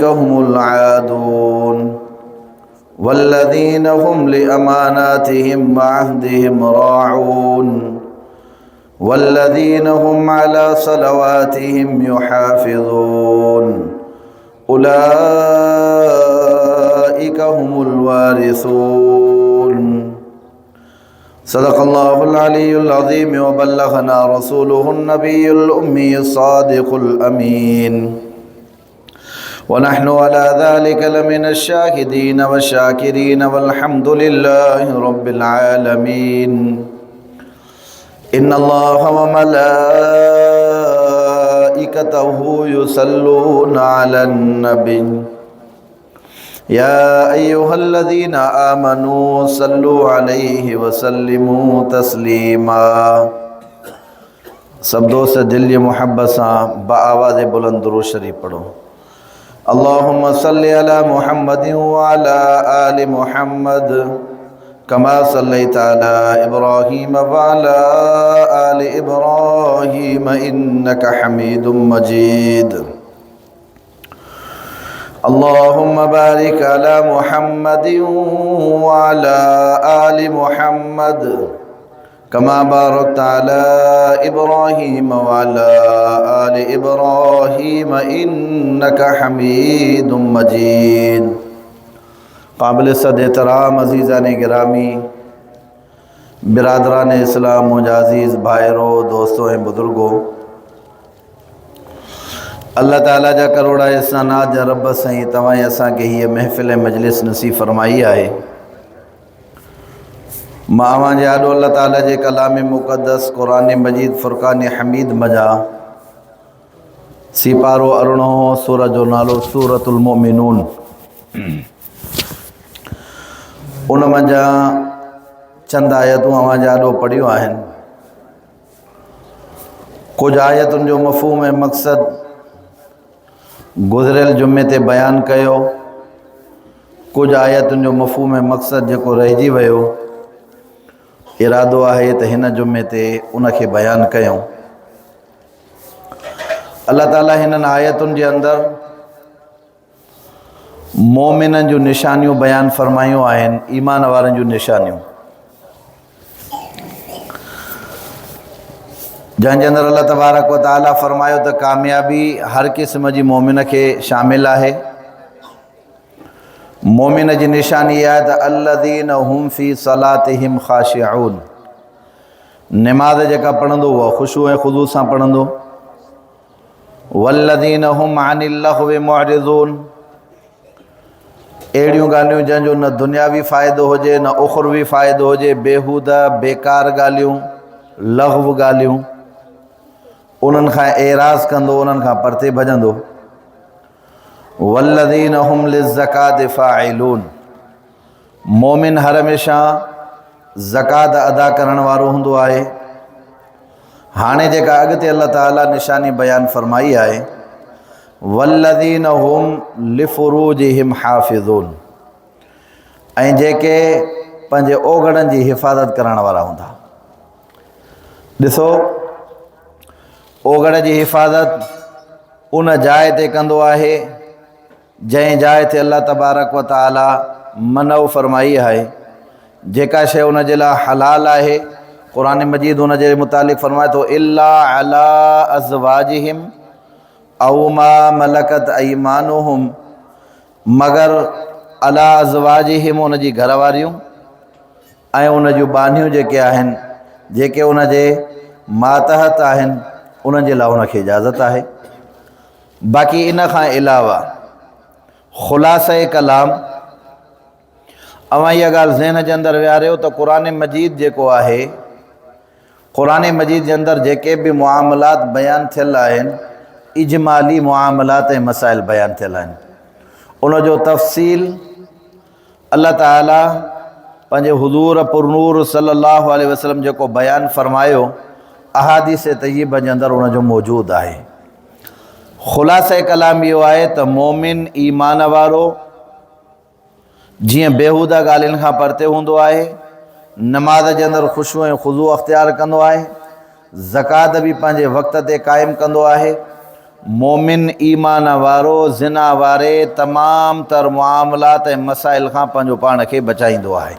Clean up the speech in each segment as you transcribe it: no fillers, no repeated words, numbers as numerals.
هم العادون والذين هم لأماناتهم وعهدهم راعون والذين هم على صلواتهم يحافظون أولئك هم الوارثون صدق الله العلي العظيم وبلغنا رسوله النبي الأمي الصادق الأمين ونحن على ذلك لمن الشاهدين والشاكرين والحمد لله رب العالمين إن الله وملائكته يصلون على النبي يا أيها الذين آمنوا صلوا عليه وسلموا تسليما سڀ دوست دل جي محبت سان بآواز بلند درود شريف پڙهو اللهم صل على محمد وعلى آل محمد كما صليت على إبراهيم وعلى آل إبراهيم إنك حميد مجيد اللهم بارك على محمد وعلى آل محمد كما باركت على إبراهيم وعلى آل إبراهيم إنك حميد مجيد قابل صد احترام عزيزان گرامي برادران اسلام منهنجا عزيز ڀائرو دوستو ۽ بزرگو الله تعالي جا ڪروڙا احسانات جا رب سائين توهان اسان کي هيء محفل ۽ مجلس نصيب فرمائي آهي مان اوهان جي آڏو الله تعالي جي ڪلام مقدس قرآن مجيد فرقان حميد مجا سيپارو ارڙهون سورت جو نالو سورت المؤمنون ان منجهان چند آيتون اوهان جي آڏو پڙهيون آهن ڪجهه آيتن جو مفهوم ۽ مقصد گذريل جمعي تي بيان ڪيو ڪجهه آيتن جو مفهوم ۽ مقصد جيڪو رهجي ويو ارادو آهي ته هن جمعي تي ان کي بيان ڪيون الله تعالي هنن آيتن جي اندر مومنن جون نشانيون بيان فرمايون آهن ايمان وارن جون نشانيون جنهن جي اندر الله تبارڪ و تعالي فرمايو ته ڪاميابي هر قسم جي مومن کي شامل آهي مومن جي نشاني آهي ته الذين هم في صلاتهم خاشعون نماز جيڪا پڙهندو اها خشوع ۽ خضوع سان پڙهندو والذين هم عن اللغو معرضون اهڙيون ڳالهيون جنهن جو نه دنياوي فائدو هجي نه اخروي فائدو هجي بيهوده بيڪار ڳالهيون لغو ڳالهيون انهن کان اعراض ڪندو انهن کان پرتي ڀڄندو والذين هم للزکات فاعلون مومن هر هميشه زڪوات ادا ڪرڻ وارو هوندو آهي. هاڻي جيڪا اڳتي الله تعالي نشاني بيان فرمائي آهي والذين هم لفروجهم حافظون ۽ جيڪي پنهنجي اوگهڙن جي حفاظت ڪرڻ وارا هوندا ڏسو اوگهڙ جي حفاظت ان جاء تي ڪندو آهي جنهن جاء تي الله تبارڪ و تعالي منع فرمائي آهي، جيڪا شيء ان جي لاء حلال آهي، قرآن مجيد ان جي متعلق فرمائي ٿو الا علي ازواجهم او ما ملڪت ايمانهم مگر علي ازواجهم ان جي گهر واريون ۽ ان جون ٻانهيون جيڪي آهن جيڪي ان جي ماتحت آهن انهن جي لاء ان کي اجازت آهي باقي ان کان علاوه خلاصه ڪلام اوهان اها ڳالهه ذهن جي اندر ويهاريو ته قرآن مجيد جيڪو آهي قرآن مجيد جي اندر جيڪي به معاملات بيان ٿيل آهن اجمالي معاملات ۽ مسائل بيان ٿيل آهن ان جو تفصيل الله تعالي پنهنجي حضور پرنور صلي الله عليه وسلم جيڪو بيان فرمايو احاديث طيبه جي اندر ان جو موجود آهي خلاصه ڪلام اهو آهي ته مومن ايمان وارو جيئن بيهوده ڳالهين کان پرتي هوندو آهي نماز جي اندر خشوع ۽ خضوع اختيار ڪندو آهي زڪوات به پنهنجي وقت تي قائم ڪندو آهي. مومن ايمان وارو زنا واري تمام تر معاملات ۽ مسائل کان پنهنجو پاڻ کي بچائيندو آهي.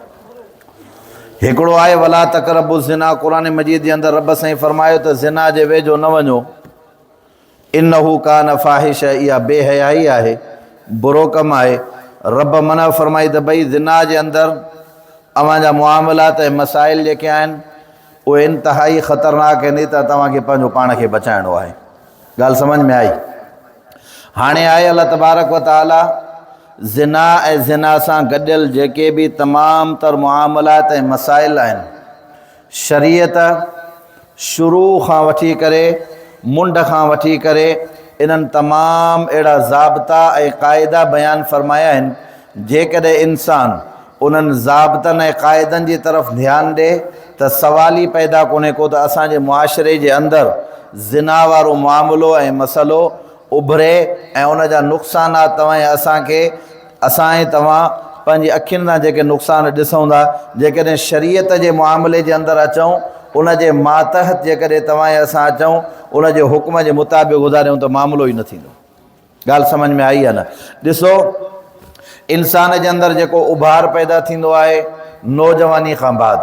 هڪڙو آهي ولا تقربوا الزنا قرآن مجيد جي اندر رب سائين فرمايو ته زنا جي ويجهو نه وڃو انه ڪان فاحشه اها بي حيائي آهي برو ڪم آهي رب منع فرمائي ته ڀئي زنا جي اندر اوهان جا معاملات ۽ مسائل جيڪي آهن اهي انتهائي خطرناڪ آهن ته توهان کي پنهنجو پاڻ کي بچائڻو آهي ڳالهه سمجھ ۾ آئي هاڻي آهي الله تبارڪ و تعالي زنا ۽ زنا سان گڏيل جيڪي به تمام تر معاملات ۽ مسائل آهن شريعت شروع کان وٺي ڪري منڍ کان وٺي ڪري انهن تمام اهڙا ضابطا ۽ قاعدا بيان فرمايا آهن جيڪڏهن انسان انهن ضابطن ۽ قاعدن جي طرف ڌيان ڏي ته سوال ئي پيدا ڪونهي ڪو ته اسان جي معاشري جي اندر زنا وارو معاملو ۽ مسئلو اڀري ۽ ان جا نقصانات توهان ۽ اسان کي اسان ۽ توهان پنهنجي اکين سان جيڪي نقصان ڏسون ٿا جيڪڏهن شريعت جي معاملي جي اندر اچون ان جي ماتحت جيڪڏهن توهان ۽ اسان اچون ان جي حڪم جي مطابق گذاريون ته معاملو ئي نه ٿيندو. ڳالهه سمجھ ۾ آئي يا نه؟ ڏسو انسان جي اندر جيڪو اڀار پيدا ٿيندو آهي نوجواني کان بعد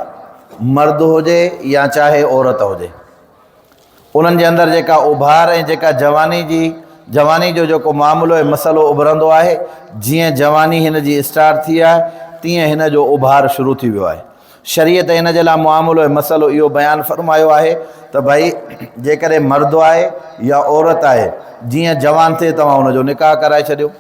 مرد هجي يا چاهي عورت هجي انهن جي اندر جيڪا اڀار ۽ جيڪا جواني جي جواني جو جيڪو معاملو ۽ مسئلو اڀرندو آهي جيئن جواني هن جي اسٽارٽ ٿي آهي تيئن هن جو اڀار شروع ٿي ويو آهي شريعت ان جي لاء معاملو ۽ مسئلو اهو بيان فرمايو آهي ته ڀائي جيڪڏهن مرد آهي يا عورت آهي جيئن جوان ٿئي توهان ان جو نڪاح ڪرائي ڇڏيو.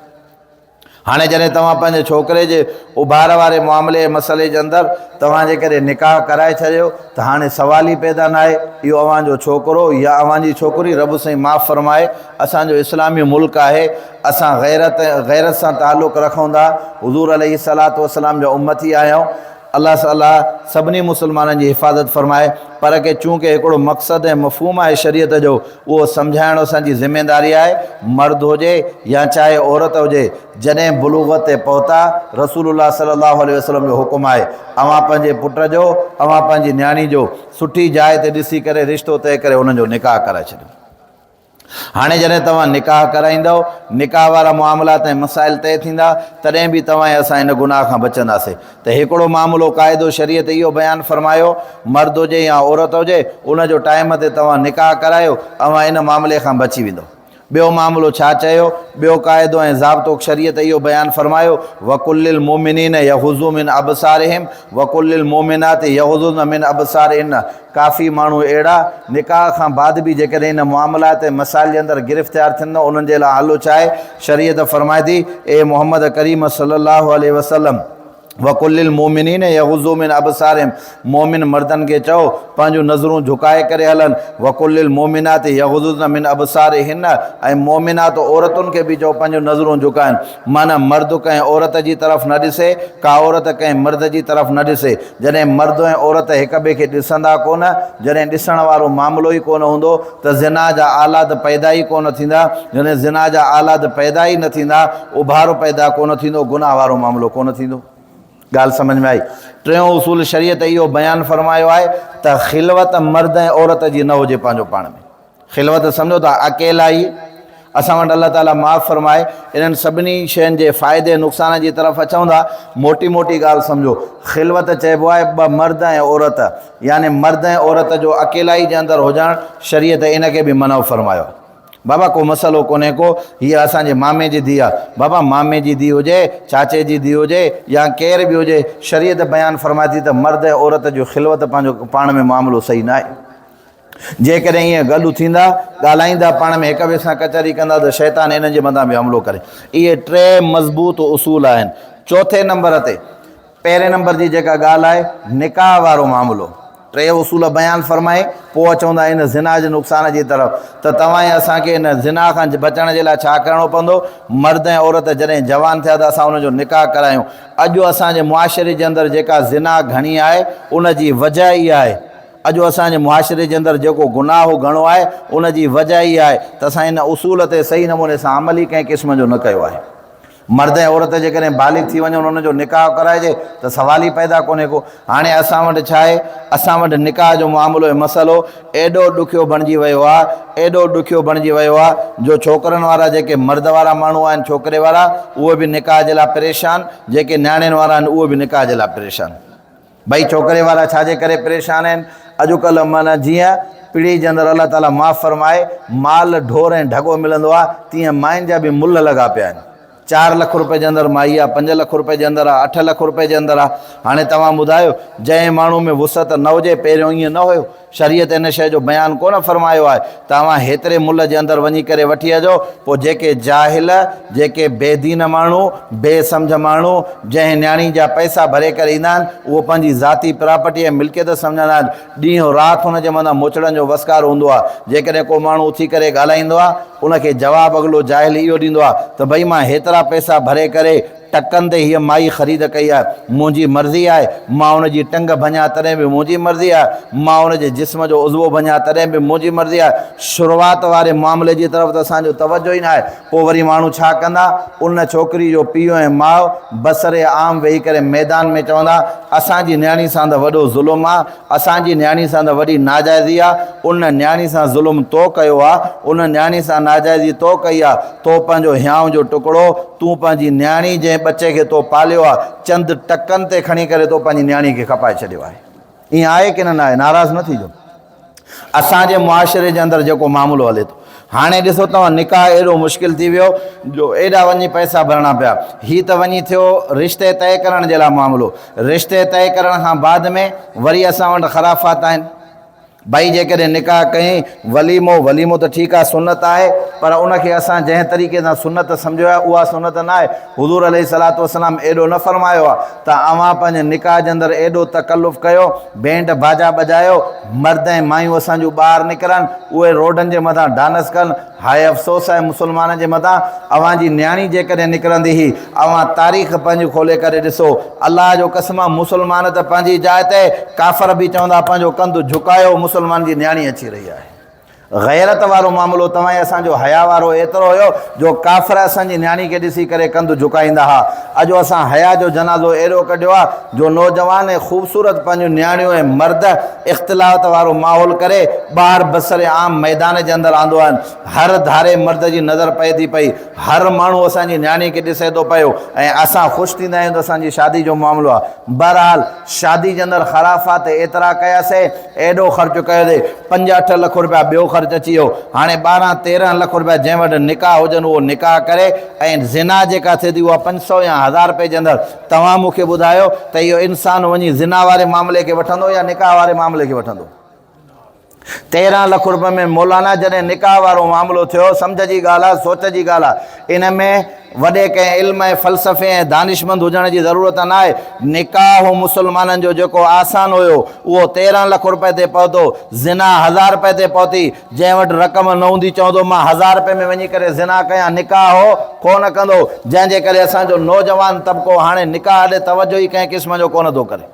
هاڻي جڏهن توهان پنهنجي ڇوڪري جي اڀار واري معاملي ۽ مسئلي جي اندر توهان جيڪڏهن نڪاح ڪرائي ڇڏيو ته هاڻي سوال ئي پيدا ناهي اهو اوهان جو ڇوڪرو يا اوهان جي ڇوڪري رب سائين معاف فرمائي اسان جو اسلامي ملڪ آهي اسان غيرت غيرت سان تعلق رکون ٿا حضور عليه الصلوة والسلام جا امتي آهيون الله تعالي سڀني مسلمانن جي حفاظت فرمائي پر ڪي چونڪه هڪڙو مقصد ۽ مفهوم آهي شريعت جو اهو سمجهائڻ اسان جي ذميداري آهي مرد هجي يا چاهي عورت هجي جڏهن بلوغت تي پهتا رسول الله صلي الله عليه وسلم جو حڪم آهي اوهان پنهنجي پٽ جو اوهان پنهنجي نياڻي جو سٺي جاء تي ڏسي ڪري رشتو طئي ڪري انهن جو نڪاح ڪرائي ڇڏيو. هاڻي جڏهن توهان نڪاح ڪرائيندؤ، نڪاح وارا معاملات ۽ مسائل طئي ٿيندا، تڏهن به توهان ۽ اسان ان گناهه کان بچنداسين. ته هڪڙو معاملو قاعدو شريعت اهو بيان فرمايو، مرد هجي يا عورت هجي، ان جو ٽائيم تي توهان نڪاح ڪرايو، اوهان ان معاملي کان بچي ويندؤ. ٻيو معاملو ڇا چيو؟ ٻيو قاعدو ۽ ضابطو شريعت اهو بيان فرمايو، وقل للمؤمنين يغضوا من ابصارهم وقل للمؤمنات يغضضن من ابصارهن ڪافي ماڻهو اهڙا نڪاح کان بعد به جيڪڏهن ان معاملات ۽ مسائل جي اندر گرفتار ٿين ته انهن جي لاء حل ڇا آهي؟ شريعت فرمائي ٿي، اي محمد ڪريم صلي الله عليه وسلم! وقل للمؤمنين يغضوا من ابصارهم مؤمن مردن کي چئو پنهنجون نظرون جهڪائي ڪري هلن وقل للمؤمنات يغضضن من ابصارهن ۽ مؤمنات عورتن کي به چئو پنهنجون نظرون جهڪائن معنيٰ مرد ڪنهن عورت جي طرف نه ڏسي، ڪا عورت ڪنهن مرد جي طرف نه ڏسي. جڏهن مرد ۽ عورت هڪ ٻئي کي ڏسندا ڪونه، جڏهن ڏسڻ وارو معاملو ئي ڪونه هوندو ته زنا جا آلات پيدا ئي ڪونه ٿيندا، جڏهن زنا جا آلات پيدا ئي نه ٿيندا، اڀارو پيدا ڪونه ٿيندو، گناهه وارو معاملو ڪونه ٿيندو. ڳالهه سمجهه ۾ آئي. ٽيون اصول شريعت اهو بيان فرمايو آهي ته خلوت مرد ۽ عورت جي نه هجي پنهنجو پاڻ ۾. خلوت سمجهو ٿا اڪيلائي اسان وٽ الله تعالي معاف فرمائي انهن سڀني شين جي فائدي ۽ نقصان جي طرف اچون ٿا موٽي موٽي ڳالهه سمجهو خلوت چئبو آهي ٻه مرد ۽ عورت يعني مرد ۽ عورت جو اڪيلائي جي اندر هجڻ شريعت ان کي به منع فرمايو بابا ڪو مسئلو ڪونهي ڪو هي اسان جي مامي جي ڌيء آهي بابا مامي جي ڌيء هجي چاچي جي ڌيء هجي يا ڪير به هجي شريعت بيان فرمائي ٿي ته مرد ۽ عورت جو خلوت پنهنجو پاڻ ۾ معاملو صحيح نه آهي جيڪڏهن ائين گڏ ٿيندا، ڳالهائيندا، پاڻ ۾ هڪ ٻئي سان ڪچهري ڪندا ته شيطان انهن جي مٿان به حملو ڪري. اهي ٽي مضبوط اصول آهن. چوٿين نمبر تي پهرين نمبر جي جيڪا ڳالهه آهي نڪاح وارو معاملو. ٽي اصول بيان فرمائي پوء اچون ٿا ان زنا جي نقصان جي طرف ته توهان ۽ اسان کي ان زنا کان بچڻ جي لاء ڇا ڪرڻو پوندو. مرد ۽ عورت جڏهن جوان ٿيا ته اسان انهن جو نڪاح ڪرايون. اڄ اسان جي معاشري جي اندر جيڪا زنا گهڻي آهي ان جي وجه اها آهي. اڄ اسان جي معاشري جي اندر جيڪو گناهه گهڻو آهي ان جي وجه اها آهي ته اسان ان اصول تي صحيح نموني سان عمل ئي ڪنهن قسم جو نه ڪيو آهي. مرد ۽ عورت جيڪڏهن بالغ ٿي وڃن انهن جو نڪاح ڪرائجي ته سوال ئي پيدا ڪونهي ڪو. هاڻي اسان وٽ ڇا آهي؟ اسان وٽ نڪاح جو معاملو ۽ مسئلو ايڏو ڏکيو بڻجي ويو آهي، ايڏو ڏکيو بڻجي ويو آهي جو ڇوڪرن وارا جيڪي مرد وارا ماڻهو آهن ڇوڪري وارا اهي به نڪاح جي لاء پريشان، جيڪي نياڻين وارا آهن اهي به نڪاح جي لاء پريشان. ڀئي ڇوڪري وارا ڇا جي ڪري پريشان آهن؟ اڄڪلهه معنيٰ جيئن پيڙهي جي اندر الله تعاليٰ معاف فرمائي مال ڍور ۽ ڍڳو ملندو آهي تيئن ماين جا به ملهه لڳا پيا آهن. چار لک روپئي جي اندر مائي آهي، پنج لک روپئي جي اندر آهي، اٺ لک روپئي جي اندر آهي. هاڻي توهان ٻڌايو جنهن ماڻهو ۾ وسعت نه هجي، پهريون ائين نه هيو، شريعت ان شيء جو بيان ڪونه فرمايو آهي ته اوهان هيتري ملهه جي اندر وڃي ڪري وٺي اچو، پوء جيڪي جاهل، جيڪي بي دين ماڻهو، بي سمجهه ماڻهو، جنهن نياڻي جا پئسا ڀري ڪري ايندا آهن، اهو پنهنجي ذاتي پراپرٽي ۽ ملڪيت سمجهندا آهن، ڏينهن رات هن جي مٿان موچڙن جو وسڪارو هوندو آهي، جيڪڏهن ڪو ماڻهو اٿي ڪري ڳالهائيندو آهي، ان کي جواب اڳلو جاهل اهو ڏيندو آهي ته ڀئي مان هيترا پئسا ڀري ڪري ٽڪن تي هيء مائي خريد ڪئي آهي، منهنجي مرضي آهي، مان ان جي ٽنگ ڀڃان تڏهن به منهنجي مرضي آهي، مان ان جي جسم جو عضوو ڀڃان تڏهن به منهنجي مرضي آهي. شروعات واري معاملي جي طرف ته اسان جو توجهه ئي ناهي. پوء وري ماڻهو ڇا ڪندا؟ ان ڇوڪري جو پيء ۽ ماء بصر عام ويهي ڪري ميدان ۾ چوندا، اسان جي نياڻي سان ته وڏو ظلم آ، اسان جي نياڻي سان ته وڏي ناجائزي آ، ان نياڻي سان ظلم تو ڪيو آ، ان نياڻي سان ناجائزي تو ڪئي آ، تو پنهنجو هيانء جو ٽڪڙو، تون پنهنجي نياڻي جنهن ٻچي کي تو پاليو آ، چند ٽڪن تي کڻي ڪري تو پنهنجي نياڻي کي کپائي ڇڏيو آهي. ائين آهي ڪي نه ناهي؟ ناراض نه ٿيجو. اسان جي معاشري جي اندر جيڪو معاملو هلي ٿو هاڻي ڏسو توهان نڪاح ايڏو مشڪل ٿي ويو جو ايڏا وڃي پئسا ڀرڻا پيا هي ته وڃي ٿيو رشتي طئي ڪرڻ جي لاء معاملو رشتي طئي ڪرڻ کان بعد ۾ وري اسان وٽ خرافات آهن ڀائي جيڪڏهن نڪاح ڪئين وليمو وليمو ته ٺيڪ آهي سنت آهي پر ان کي اسان جنهن طريقي سان سنت سمجهيو آهي اها سنت نه آهي حضور عليه الصلوة والسلام ايڏو نه فرمايو آهي ته اوهان پنهنجي نڪاح جي اندر ايڏو تڪلف ڪيو بينڊ باجا ٻجايو، مرد ۽ مايون اسان جون ٻاهر نڪرن، اهي روڊن جي مٿان ڊانس ڪن، هاء افسوس آهي مسلمانن جي مٿان، اوهان جي نياڻي جيڪڏهن نڪرندي هئي، اوهان تاريخ پنهنجي کولي ڪري ڏسو، الله جو قسم آ مسلمان ته پنهنجي جاء تي، ڪافر به چوندا پنهنجو ڪنڌ جهڪايو مسلمان جي نياڻي اچي رهي آهي. غيرت وارو معاملو توهان ۽ اسان جو حياء وارو ايترو هيو جو ڪافر اسان جي نياڻي کي ڏسي ڪري ڪنڌ جهڪائيندا ها. اڄ اسان حياء جو جنازو ايڏو ڪڍيو آ جو نوجوان ۽ خوبصورت پنهنجون نياڻيون ۽ مرد اختلاط وارو ماحول ڪري ٻاهر بصر عام ميدان جي اندر آندو آهن. هر ڌاري مرد جي نظر پئي ٿي پئي. هر ماڻهو اسان جي نياڻي کي ڏسي ٿو پيو ۽ اسان خوش ٿيندا آهيون ته اسان جي شادي جو معاملو آ. بهرحال شادي جي اندر خرافات ايترا ڪياسي. ايڏو خرچ ڪيو اٿئي، پنج اٺ لک روپيا ٻيو خرچ اچي ويو، هاڻي ٻارهن 13 لک روپيا جنهن وٽ نڪاح هجن اهو نڪاح ڪري ۽ زنا جيڪا ٿئي ٿي اها 500 يا هزار روپئي جي اندر، توهان مون کي ٻڌايو ته اهو انسان وڃي زنا واري معاملي کي وٺندو يا نڪاح واري معاملي کي وٺندو؟ 13 لک روپين ۾ مولانا جڏهن نڪاح وارو معاملو ٿيو، سمجهه جي ڳالهه آهي، سوچ جي ڳالهه آهي، ان ۾ وڏي ڪنهن علم ۽ فلسفي ۽ دانشمند هجڻ جي ضرورت ناهي. نڪاح مسلمانن جو جيڪو آسان هيو، اهو 13 لک رپئي تي پهتو. زنا هزار رپئي تي پهتي. جنهن وٽ رقم نه هوندي چوندو مان هزار رپئي ۾ وڃي ڪري زنا ڪيان، نڪاح هو ڪونه ڪندو. جنهن جي ڪري اسان جو نوجوان طبقو هاڻي نڪاح ڏي توجهه ئي ڪنهن قسم جو ڪونه ٿو ڪري.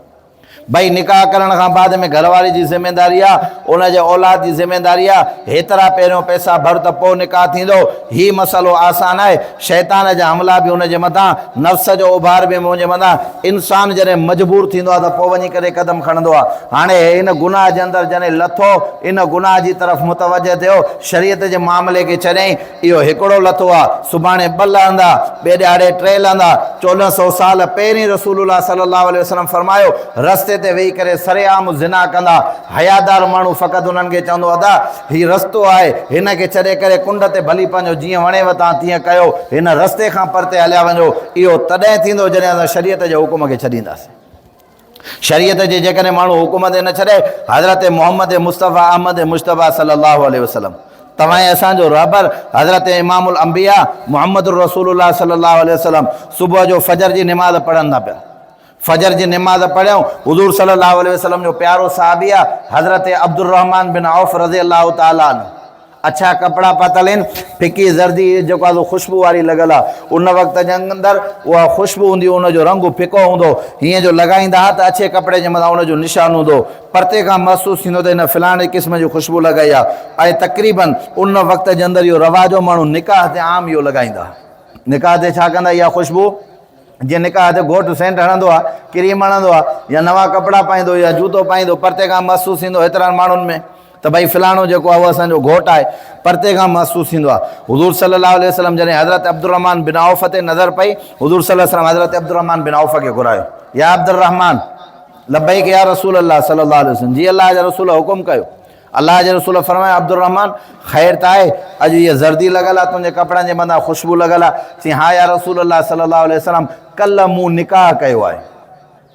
ڀئي نڪاح ڪرڻ کان بعد ۾ گهر واري جي ذميداري آ، ان جي اولاد جي ذميداري آ، هيترا پهريون پئسا ڀر ته پوء نڪاح ٿيندو، هي مسئلو آسان آهي، شيطان جا حملا به ان جي مٿان، نفس جو اڀار به منهنجي مٿان، انسان جڏهن مجبور ٿيندو آ ته پوء وڃي ڪري قدم کڻندو آ، هاڻي هي ان گناهه جي اندر جڏهن لٿو، ان گناهه جي طرف متوجه ٿيو، شريعت جي معاملي کي ڇڏيائين، اهو هڪڙو لٿو آ، سڀاڻي ٻه لهندا، ٻئي ڏهاڙي ٽي لهندا. 14 سئو سال پهرين رسول الله صلي الله عليه وسلم فرمايو، رستي تي ويهي ڪري سرعام زنا ڪندا. حيادار ماڻهو فقط انهن کي چوندو، ادا! هي رستو آهي، هن کي ڇڏي ڪري ڪنڊ تي ڀلي پنهنجو جيئن وڻيو تان تيئن ڪيو، هن رستي کان پرتي هليا وڃو. اهو تڏهن ٿيندو جڏهن اسان شريعت جي حڪم کي ڇڏينداسين. شريعت جي جيڪڏهن ماڻهو حڪم تي نه ڇڏي، حضرت محمد مصطفيٰ احمد مجتبيٰ صلي الله عليه وسلم توهان ۽ اسان جو رهبر حضرت امام الانبياء محمد رسول الله صلي الله عليه وسلم صبح جو فجر جي نماز پڙهن ٿا پيا. فجر جي نماز پڙهيائون، حضور صلي الله عليه وسلم جو پيارو صحابي آهي حضرت عبدالرحمان بن عوف رضي الله تعالٰي عنه. اڇا ڪپڙا پاتل آهن، ڦڪي زردي جيڪو آهي سو خوشبو واري لڳل آهي. ان وقت جي اندر اها خوشبو هوندي هئي، ان جو رنگ ڦڪو هوندو هو. هيئن جو لڳائيندا ها ته اڇي ڪپڙي جي مٿان ان جو نشان هوندو هو. پرتي کان محسوس ٿيندو ته هن فلاڻي قسم جي خوشبو لڳائي آهي ۽ تقريباً ان وقت جي اندر اهو رواج هو، ماڻهو نڪاح تي عام اهو لڳائيندا ها. نڪاح تي ڇا ڪندا اها خوشبو جيئن نڪاح تي گهوٽ سينٽ هڻندو آهي، ڪريم هڻندو آهي يا نوان ڪپڙا پائيندو يا جوتو پائيندو پرتي کان محسوس ٿيندو هيترن ماڻهن ۾ ته ڀئي فلاڻو جيڪو آهي اهو اسان جو گهوٽ آهي پرتي کان محسوس ٿيندو آهي. حضور صلي الله عليه وسلم جڏهن حضرت عبدالرحمان بن عوف تي نظر پئي حضور صلي الله عليه وسلم حضرت عبدالرحمان بن عوف کي گهرايو يا عبدالرحمان لبيڪ يا رسول الله صلي الله عليه وسلم جي الله جا رسول حڪم ڪيو. الله جي رسول فرمايو، عبدالرحمان! خير ته آهي، اڄ هيء زردي لڳل آهي، تنهنجي ڪپڙن جي مٿان خوشبو لڳل آهي. چيائين، ها يا رسول الله صلي الله عليه وسلم، ڪلهه مون نڪاح ڪيو آهي.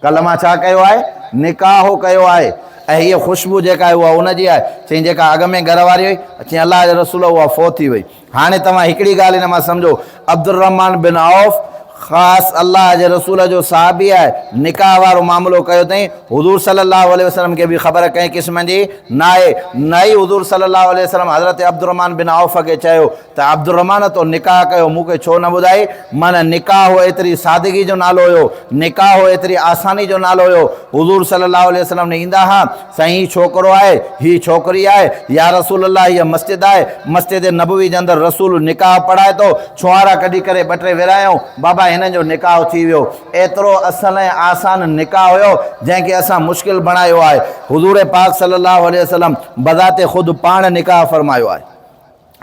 ڪلهه مان ڇا ڪيو آهي؟ نڪاح ڪيو آهي ۽ هيء خوشبو جيڪا آهي اها ان جي آهي. چيائين، جيڪا اڳ ۾ گهر واري هئي؟ چيائين، الله جي رسول اها فوت ٿي وئي. هاڻي توهان هڪڙي ڳالهه هن مان سمجهو، عبدالرحمان بن عوف خاص الله جي رسول جو صحابي آهي، نڪاح وارو معاملو ڪيو اٿئين، حضور صلي الله عليه وسلم کي به خبر ڪنهن قسم جي ناهي، نه ئي حضور صلي الله عليه وسلم حضرت عبدالرحمان بن عوف کي چيو ته عبدالرحمان تو نڪاح ڪيو مون کي ڇو نه ٻڌائي، معنيٰ نڪاح ايتري سادگي جو نالو هيو، نڪاح ايتري آساني جو نالو هيو، حضور صلي الله عليه وسلم ڏي ايندا ها، سائين هي ڇوڪرو آهي، هي ڇوڪري آهي، يا رسول الله هيء مسجد آهي، مسجد نبوي جي اندر رسول نڪاح پڙهائي ٿو، ڇوهارا ڪڍي ڪري ٻه ٽي ورهايائون، بابا هنن جو نڪاح ٿي ويو. ايترو اصل ۽ آسان نڪاح هيو، جنهن کي اسان مشڪل بڻايو آهي. حضور پاڪ صلي الله عليه وسلم بذات خود پاڻ نڪاح فرمايو آهي.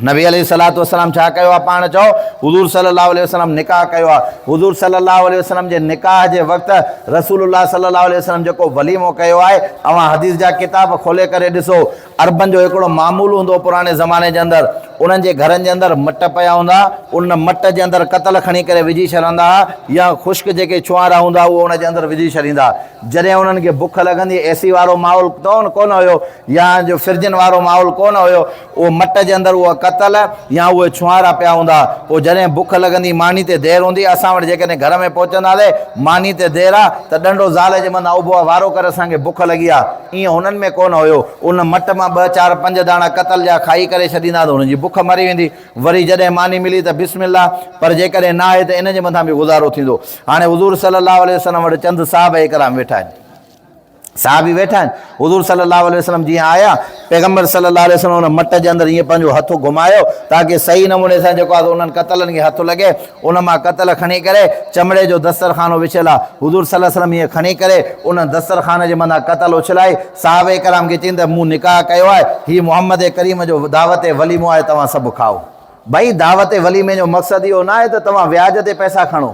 نبي عليه الصلوة والسلام ڇا ڪيو آهي پاڻ چئو حضور صلي الله عليه وسلم نڪاح ڪيو آهي حضور صلي الله عليه وسلم جي نڪاح جي وقت رسول الله صلي الله عليه وسلم جيڪو وليمو ڪيو آهي اوهان حديث جا ڪتاب کولي ڪري ڏسو عربن جو هڪڙو معمول هوندو پراڻي زماني جي اندر انهن جي گهرن جي اندر مٽ پيا هوندا ان مٽ جي اندر قتل کڻي ڪري وجهي ڇڏندا ها يا خشڪ جيڪي ڇوهارا هوندا اهو ان جي اندر وجهي ڇڏيندا جڏهن انهن کي بک لڳندي اي سي وارو ماحول ڪونه هيو يا جو فرجن وارو ماحول ڪونه هيو اهو مٽ جي اندر اهو ڪتل يا اهي ڇوهارا پيا هوندا. پوء جڏهن بک لڳندي ماني تي دير هوندي. اسان وٽ جيڪڏهن گهر ۾ پهچنداسين ماني تي دير آ ته ڏنڊو زال جي مٿان اڀو آ وارو ڪر اسان کي بک لڳي آ. ائين هنن ۾ ڪونه هيو. ان مٽ مان ٻه چار پنج داڻا ڪتل جا کائي ڪري ڇڏيندا ته هنن جي بک مري ويندي. وري جڏهن ماني ملي ته بسم الله پر جيڪڏهن نه آهي ته ان جي مٿان به گذارو ٿيندو. هاڻي حضور صلي الله عليه وسلم وٽ چند صحابه ڪرام ويٺا آهن. صحابي ويٺا آهن، حضور صلي الله عليه وسلم جيئن آيا، پيغمبر صلي الله عليه وسلم ان مٽ جي اندر ائين پنهنجو هٿ گهمايو تاڪه صحيح نموني سان جيڪو آهي انهن قتلن کي هٿ لڳي، ان مان قتل کڻي ڪري چمڙي جو دسترخانو وڇيل آهي، حضور صلي الله عليه وسلم ائين کڻي ڪري ان دسترخوان جي مٿان قتل اڇلائي صحابه ڪرام کي چين ته مون نڪاح ڪيو آهي، هي محمد ڪريم جو دعوت وليمو آهي توهان سڀ کائو. ڀئي دعوت وليمي جو مقصد اهو ناهي ته توهان وياج تي پئسا کڻو.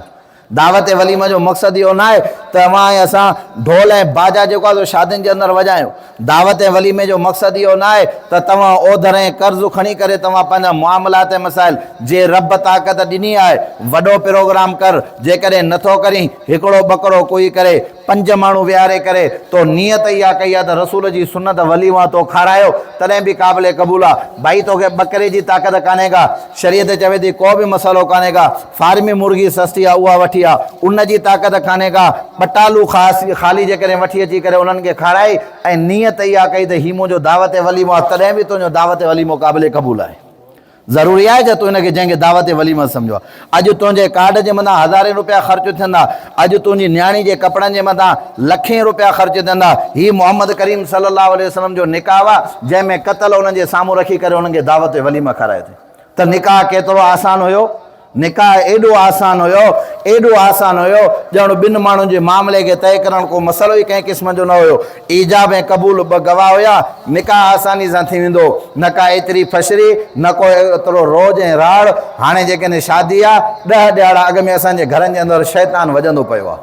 دعوت وليمه جو مقصد اهو ناهي ته اوهان ۽ اسان ڍول ۽ باجا جيڪو آهي سو شادين جي اندر وڄايون. دعوت ۽ وليمي جو مقصد اهو ناهي ته توهان اوڌر ۽ قرض کڻي ڪري توهان پنهنجا معاملات ۽ مسائل جي رب طاقت ڏني آهي وڏو پروگرام ڪر جيڪڏهن نٿو ڪرين هڪڙو ٻڪرو ڪوئي ڪري پنج ماڻهو ويهاري ڪري تو نيت اها ڪئي آهي ته رسول جي سنت وليمه تو کارايو تڏهن به قابل قبول آهي ڀائي توکي ٻڪري جي طاقت ڪانهي ڪا شريعت چوي ٿي ڪو به مسئلو ڪانهي ڪا فارمي مرغي سستي آ اها وٺي آ ان جي طاقت ڪانهي ڪا ٻٽالو خاص خالي جيڪڏهن وٺي اچي ڪري انهن کي کارائي ۽ نيت اها ڪئي ته هي منهنجو دعوت وليمو آ تڏهن به تنهنجو دعوت وليمو قابل قبول آهي ضروري آهي ڇا تون هن کي جنهن کي دعوت وليمه سمجهو آ اڄ تنهنجي ڪارڊ جي مٿان هزارين روپيا خرچ ٿيندا اڄ تنهنجي نياڻي جي ڪپڙن جي مٿان لکين روپيا خرچ ٿيندا هي محمد ڪريم صلي الله عليه وسلم جو نڪاح آ جنهن ۾ قتل انهن جي سامهون رکي ڪري انهن کي دعوت وليمه کارائي ٿي ته نڪاح ڪيترو آسان هيو؟ نڪاح ايڏو آسان هيو، ايڏو آسان هيو، ڄڻ ٻن ماڻهن جي معاملي کي طئي ڪرڻ ڪو مسئلو ئي ڪنهن قسم جو نه هيو. ايجاب ۽ قبول ٻه گواهه هيا، نڪاح آساني سان ٿي ويندو هو. نه ڪا ايتري ڦشري، نه ڪو ايترو روڄ ۽ راڙ. هاڻي جيڪڏهن شادي آ، ڏهه ڏهاڙا اڳ ۾ اسان جي گهرن جي اندر شيطان وڄندو پيو آ.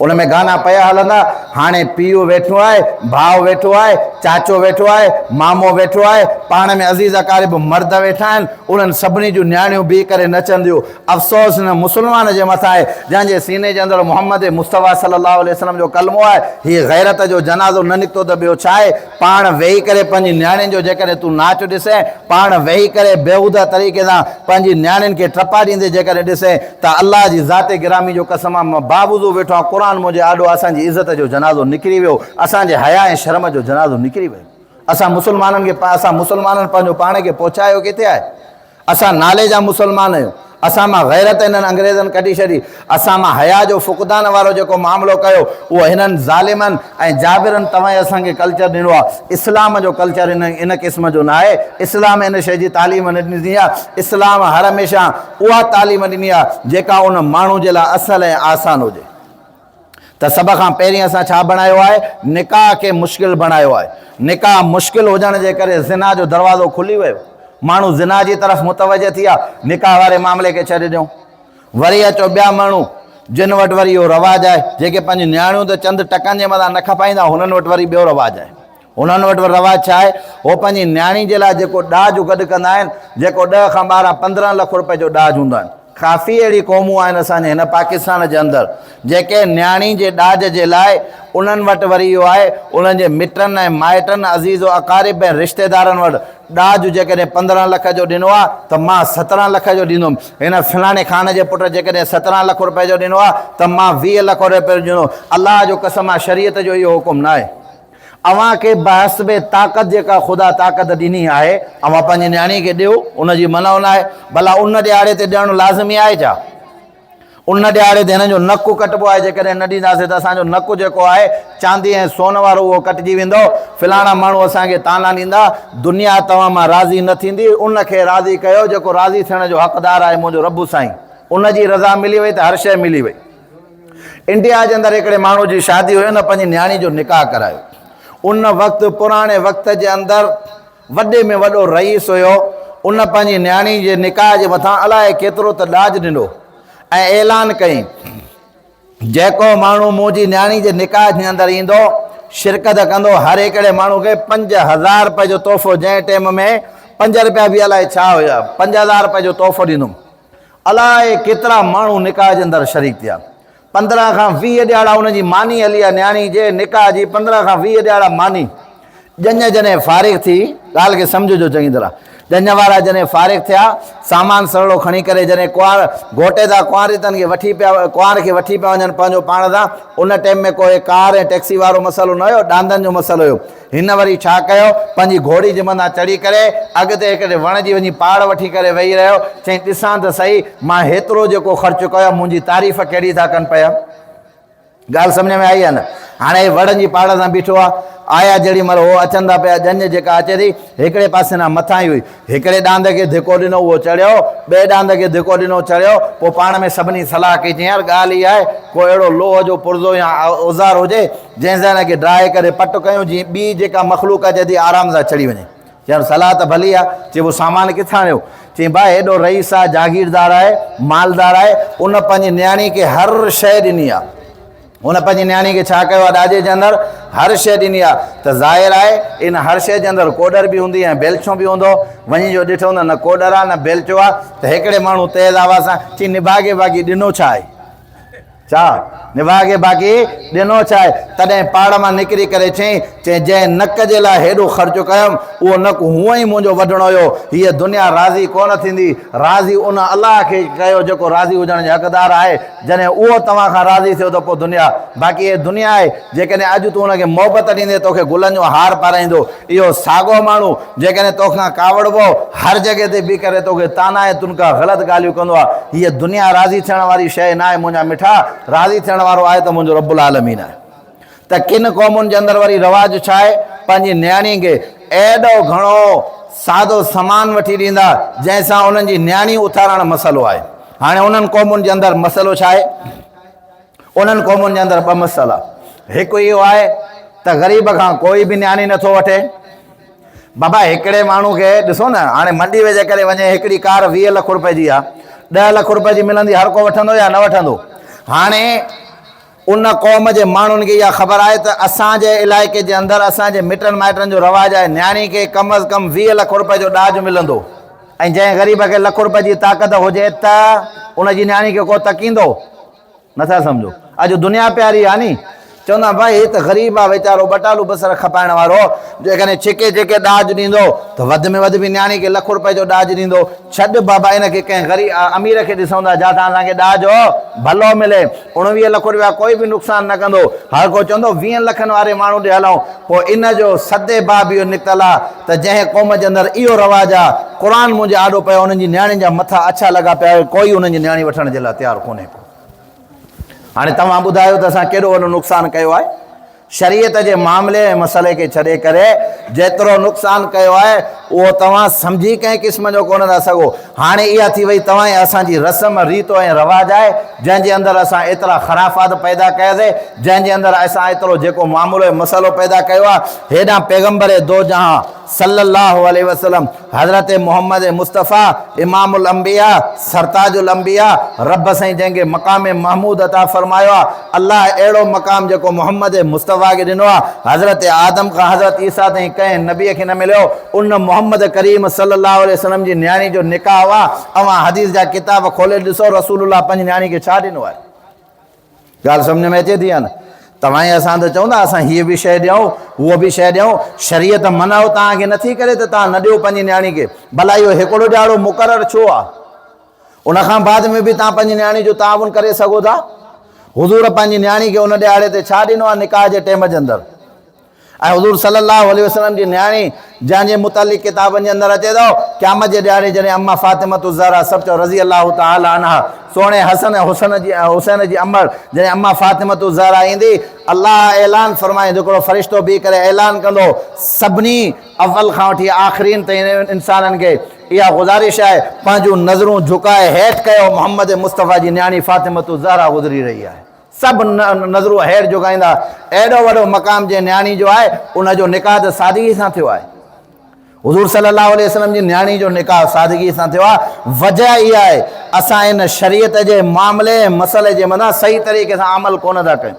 ان ۾ گانا پيا هلندا، هاڻي پيء ويٺو آهي، ڀاء ويٺو آهي، چاچو ويٺو آهي، مامو ويٺو آهي، پاڻ ۾ عزيز اقارب مرد ويٺا آهن، انهن سڀني جون نياڻيون بيهي ڪري نچنديون. افسوس هن مسلمان جي مٿان آهي، جنهن جي سيني جي اندر محمد مصطفيٰ صلي الله عليه وسلم جو ڪلمو آهي، هي غيرت جو جنازو نه نڪتو ته ٻيو ڇا آهي؟ پاڻ ويهي ڪري پنهنجي نياڻين جو جيڪڏهن تون ناچ ڏسين، پاڻ ويهي ڪري بيهوده طريقي سان پنهنجي نياڻين کي ٽپا ڏيندي جيڪڏهن ڏسين ته الله جي ذات گرامي جو قسم آ مان باوضو ويٺو آهيان قرآن منهنجي آڏو اسان جي عزت جو جنازو نڪري ويو، اسان جي حياء ۽ شرم جو جنازو نڪري ويو. اسان مسلمانن کي اسان مسلمانن پنهنجو پاڻ کي پهچايو ڪٿي آهي؟ اسان نالي جا مسلمان آهيون. اسان مان غيرت هنن انگريزن ڪڍي ڇڏي. اسان مان حياء جو فقدان وارو جيڪو معاملو ڪيو اهو هنن ظالمن ۽ جابرن توهين اسان کي ڪلچر ڏنو آهي. اسلام جو ڪلچر ان ان قسم جو ناهي. اسلام ان شيء جي تعليم نه ڏني آهي. اسلام هر هميشه اها تعليم ڏني آهي جيڪا ان ماڻهو جي لاء اصل ۽ آسان هجي. ته سڀ کان پهرين اسان ڇا بڻايو آهي؟ نڪاح کي مشڪل بڻايو آهي. نڪاح مشڪل هجڻ جي ڪري زنا جو دروازو کلي ويو. ماڻهو زنا جي طرف متوجه ٿي ويا. نڪاح واري معاملي کي ڇڏي ڏيون. وري اچو ٻيا ماڻهو جن وٽ وري اهو رواج آهي، جيڪي پنهنجون نياڻيون ته چند ٽڪن جي مٿان نه کپائيندا، هنن وٽ وري ٻيو رواج آهي. هنن وٽ رواج ڇا آهي؟ هو پنهنجي نياڻي جي لاء جيڪو ڏاج گڏ ڪندا آهن، جيڪو ڏهه کان 12 15 لک روپيه جو ڏاج هوندو آهن. ڪافي اهڙي قومون آهن اسان جي هن پاڪستان جي اندر جيڪي نياڻي جي ڏاج جي لاء انهن وٽ وري اهو آهي انهن جي مٽن ۽ مائٽن عزيز و اقارب ۽ رشتيدارن وٽ ڏاج جيڪڏهن 15 لک جو ڏنو آهي ته مان 17 لک جو ڏيندم هن فلاڻي خان جي پٽ جيڪڏهن 17 لک روپيه جو ڏنو آهي ته مان 20 لک روپيه جو ڏيندم الله جو قسم آهي شريعت جو اهو حڪم ناهي. اوهان کي بحسب طاقت جيڪا خدا طاقت ڏني آهي، اوهان پنهنجي نياڻيء کي ڏيو، ان جي منع ناهي. ڀلا ان ڏهاڙي تي ڏيڻ لازمي آهي ڇا؟ ان ڏهاڙي تي هنن جو نڪ ڪٽبو آهي، جيڪڏهن نه ڏينداسين ته اسان جو نڪ جيڪو آهي چاندي ۽ سون وارو اهو ڪٽجي ويندو، فلاڻا ماڻهو اسان کي طعنا ڏيندا، دنيا توهان مان راضي نه ٿيندي، ان کي راضي ڪيو جيڪو راضي ٿيڻ جو حقدار آهي، منهنجو رب سائين، ان جي رضا ملي وئي ته هر شيء ملي وئي. انڊيا جي اندر هڪڙي ماڻهو جي شادي هئي ان پنهنجي نياڻي جو نڪاح ڪرايو. ان وقت پراڻي وقت جي اندر وڏي ۾ وڏو رئيس هيو ان پنهنجي نياڻي جي نڪاح جي مٿان الائي ڪيترو ته ڏاج ڏنو ۽ اعلان ڪيائين جيڪو ماڻهو منهنجي نياڻي جي نڪاح جي اندر ايندو شرڪت ڪندو هر هڪڙي ماڻهو کي 5000 روپيه جو تحفو جنهن ٽيم ۾ 5 روپيا به الائي ڇا هيا 5000 روپيه جو تحفو ڏيندم. الائي ڪيترا ماڻهو نڪاح جي اندر شريڪ ٿيا. 15 کان 20 ڏهاڙا ان جي ماني هلي آ نياڻي جي نڪاح جي 15 کان 20 ڏهاڙا ماني. ڄڃ جڏهن فارغ ٿي، ڳالهه کي سمجهجو چڱي طرح، ڄڃ وارا جڏهن فارغ ٿيا، سامان سرڙو کڻي ڪري جڏهن ڪنوار گهوٽيتا ڪنواريتن کي وٺي پيا ڪنوار کي وٺي پيا وڃن پنهنجو پاڻ سان، ان ٽيم ۾ ڪو هي ڪار ۽ ٽيڪسي وارو مسئلو نه هيو، ڏاندن جو مسئلو هيو. هن وري ڇا ڪيو، پنهنجي گهوڙي جي مٿان چڙهي ڪري، اڳتي هڪڙي وڻ جي وڃي پاڙ وٺي ڪري ويهي رهيو. چيائين، ڏسان ته سهي، مان هيترو جيڪو خرچ ڪيو آهي، منهنجي تعريف ڪهڙي ٿا ڪن پيا. ڳالهه سمجهه ۾ آئي يا نه؟ هاڻي هي وڻ جي پاڙ سان بيٺو آهي. آيا جهڙي مهل هو اچن ٿا پيا، ڄڃ جيڪا اچي ٿي، هڪڙي پاسي ڏانهن مٿان ئي هئي. هڪڙي ڏاند کي ڌڪو ڏنو، اهو چڙهيو، ٻئي ڏاند کي ڌڪو ڏنو، چڙهيو. پوء پاڻ ۾ سڀني صلاح ڪئي، چيائين، يار ڳالهه اها آهي، ڪو اهڙو لوهه جو پرزو يا اوزار هجي، جنهن سان هن کي ڊاهي ڪري پٽ ڪيون، جيئن ٻي جيڪا مخلوق اچي ٿي آرام سان چڙهي وڃي. چيائين، صلاح ته ڀلي آهي. چي، پوء سامان ڪٿان آڻيو؟ چيائين، ڀاء هيڏو رئيس آهي، جاگيردار آهي، مالدار آهي، ان پنهنجي نياڻي کي هر شيء ڏني آهي. هن پنهنجي نياڻي کي ڇا ڪيو آهي؟ ڏاجي جي اندر هر شيء ڏني آهي ته ظاهر آهي ان هر شيء جي اندر ڪوڏر به هوندي ۽ بيلچو به هوندو. وڃي جو ڏٺو ته نه ڪوڏر آهي نه بيلچو آهي ته هڪڙي ماڻهو تيز آواز سان چي نڀاڳي باقي ڏنو ڇا آهي؟ ڇا نڀاڳي باقي ڏنو ڇا آهي؟ تڏهن پاڙ مان نڪري ڪري چيائين، چيائين جنهن نڪ جي لاء هيڏو خرچ ڪيم اهو نڪ هونئن ئي منهنجو وڍڻو هيو. هيء دنيا راضي ڪونه ٿيندي. راضي ان الله کي ڪيو جيڪو راضي هجڻ جي حقدار آهي. جڏهن اهو توهان کان راضي ٿيو ته پوء دنيا، باقي هيء دنيا آهي، جيڪڏهن اڄ تون ان کي محبت ڏيندين توکي گلن جو هار پارائيندو. اهو ساڳو ماڻهو جيڪڏهن توکان ڪاوڙبو، هر جڳهه تي بيهي ڪري توکي طعنا ۽ تنڪا غلط ڳالهيون ڪندو آهي. هيء دنيا راضي ٿيڻ واري شيء ناهي منهنجا مٺا، راضي ٿيڻ وارو آهي ته منهنجو رب العالمين آهي. ته ڪن قومن جي اندر وري رواج ڇا آهي، پنهنجي نياڻي کي ايڏو گهڻو سادو سامان وٺي ڏيندا، جنهن سان انهن جي نياڻي اٿارڻ مسئلو آهي. هاڻي انهن قومن جي اندر مسئلو ڇا آهي؟ انهن قومن جي اندر ٻه مسئلا، هڪ اهو آهي ته غريب کان ڪوئي به نياڻي نٿو وٺي. بابا هڪڙي ماڻهو کي ڏسو نه، هاڻي منڊي ۾ جيڪڏهن وڃي هڪڙي ڪار 20 لک روپئي جي آهي، 10 لک روپئي جي ملندي هر ڪو وٺندو يا نه وٺندو؟ هاڻي ان قوم جي ماڻهن کي اها خبر آهي ته اسان جي علائقي جي اندر اسان جي مٽن مائٽن جو رواج آهي نياڻي کي ڪم از ڪم 20 لک روپئي جو ڏاج ملندو ۽ جنهن غريب کي لک روپئي جي طاقت هجي ته ان جي نياڻي کي ڪو تڪيندو؟ نٿا سمجهو. اڄ دنيا پياري آهي ني. چوندا ڀائي هي ته غريب آ ويچارو ٻٽالو بصر کپائڻ وارو، جيڪڏهن ڇڪي ڇڪي ڏاج ڏيندو ته وڌ ۾ وڌ به نياڻي کي لک روپئي جو ڏاج ڏيندو. ڇڏ بابا ان کي ڪنهن غريب امير کي ڏسون ٿا جاتان اسان کي ڏاج ڀلو ملي. 19 لک روپيا ڪوئي به نقصان نه ڪندو. هر ڪو چوندو ويهن لکن واري ماڻهو ڏي هلون. پوء ان جو سد باب اهو نڪتل آ ته جنهن قوم جي اندر اهو رواج آ، قرآن منهنجي آڏو پيو انهن جي نياڻين جا مٿا اڇا لڳا پيا آهن ڪوئي انهن جي نياڻي وٺڻ جي لاء تيار ڪونهي ڪو. هاڻي توهان ٻڌايو ته اسان ڪيڏو وڏو نقصان ڪيو آهي؟ شريعت جي معاملي ۽ مسئلي کي ڇڏي ڪري جيترو نقصان ڪيو آهي اهو توهان سمجهي ڪنهن قسم جو ڪونه ٿا سگهو. هاڻي اها ٿي وئي توهان ۽ اسان جي رسم، ريت ۽ رواج آهي جنهن جي اندر اسان ايترا خرافات پيدا ڪياسي، جنهن جي اندر اسان ايترو جيڪو معاملو ۽ مسئلو پيدا ڪيو آهي. هيڏانهن پيغمبر دو جهان صلّي اللّٰه عليه وسلّم حضرت محمد مصطفيٰ امام الانبياء سرتاج الانبياء رب سائين جنهن کي مقام محمود عطا فرمايو آهي الله اهڙو مقام جيڪو محمد مصطفيٰ کي ڏنو آهي حضرت آدم کان حضرت عيسيٰ تائين ڪنهن نبي کي نه مليو ان محمد ڪريم صلّي اللّٰه عليه وسلّم جي نياڻي جو نڪاح آهي اوهان حديث جا ڪتاب کولي ڏسو رسول الله پنهنجي نياڻي کي ڇا ڏنو آهي. ڳالهه سمجهه ۾ اچي ٿي يا نه؟ توهان ۽ اسان ته چئون ٿا اسان هيء به شيء ڏيون، هوء به شيء ڏيون، شريعت منع توهان کي نٿي ڪري ته توهان نه ڏيو پنهنجي نياڻي کي، ڀلا اهو هڪڙو ڏهاڙو مقرر ڇو آهي؟ ان کان بعد ۾ به توهان پنهنجي نياڻي جو تعاون ڪري سگهو ٿا. حضور پنهنجي نياڻي کي ان ڏهاڙي تي ڇا ڏنو آهي نڪاح جي ٽيم جي اندر؟ ۽ حضور صلي الله عليه وسلم جي نياڻي جنهن جي متعلق ڪتابن جي اندر اچي ٿو، قيامت جي ڏهاڙي جڏهن اما فاطمة الزهرا سڀ چئو رضي الله تعالٰي عنها سهڻي حسن ۽ حسن جي حسين جي امڙ جڏهن اما فاطمة الزهرا ايندي الله اعلان فرمائيندو هڪڙو فرشتو بيهي ڪري اعلان ڪندو سڀني اول کان وٺي آخرين تائين انسانن کي اها گذارش آهي پنهنجون نظرون جهڪائي هيٺ ڪيو محمد مصطفيٰ جي نياڻي فاطمة الزهرا گذري رهي آهي. سڀ نظرون هيٺ جهڪائيندا. ايڏو وڏو مقام جنهن نياڻي جو آهي، ان جو نڪاح ته سادگي سان ٿيو آهي. حضور صلي الله عليه وسلم جي نياڻي جو نڪاح سادگي سان ٿيو آهي. وجه اها آهي، اسان ان شريعت جي معاملي ۽ مسئلي جي مٿان صحيح طريقي سان عمل ڪونه ٿا ڪيون.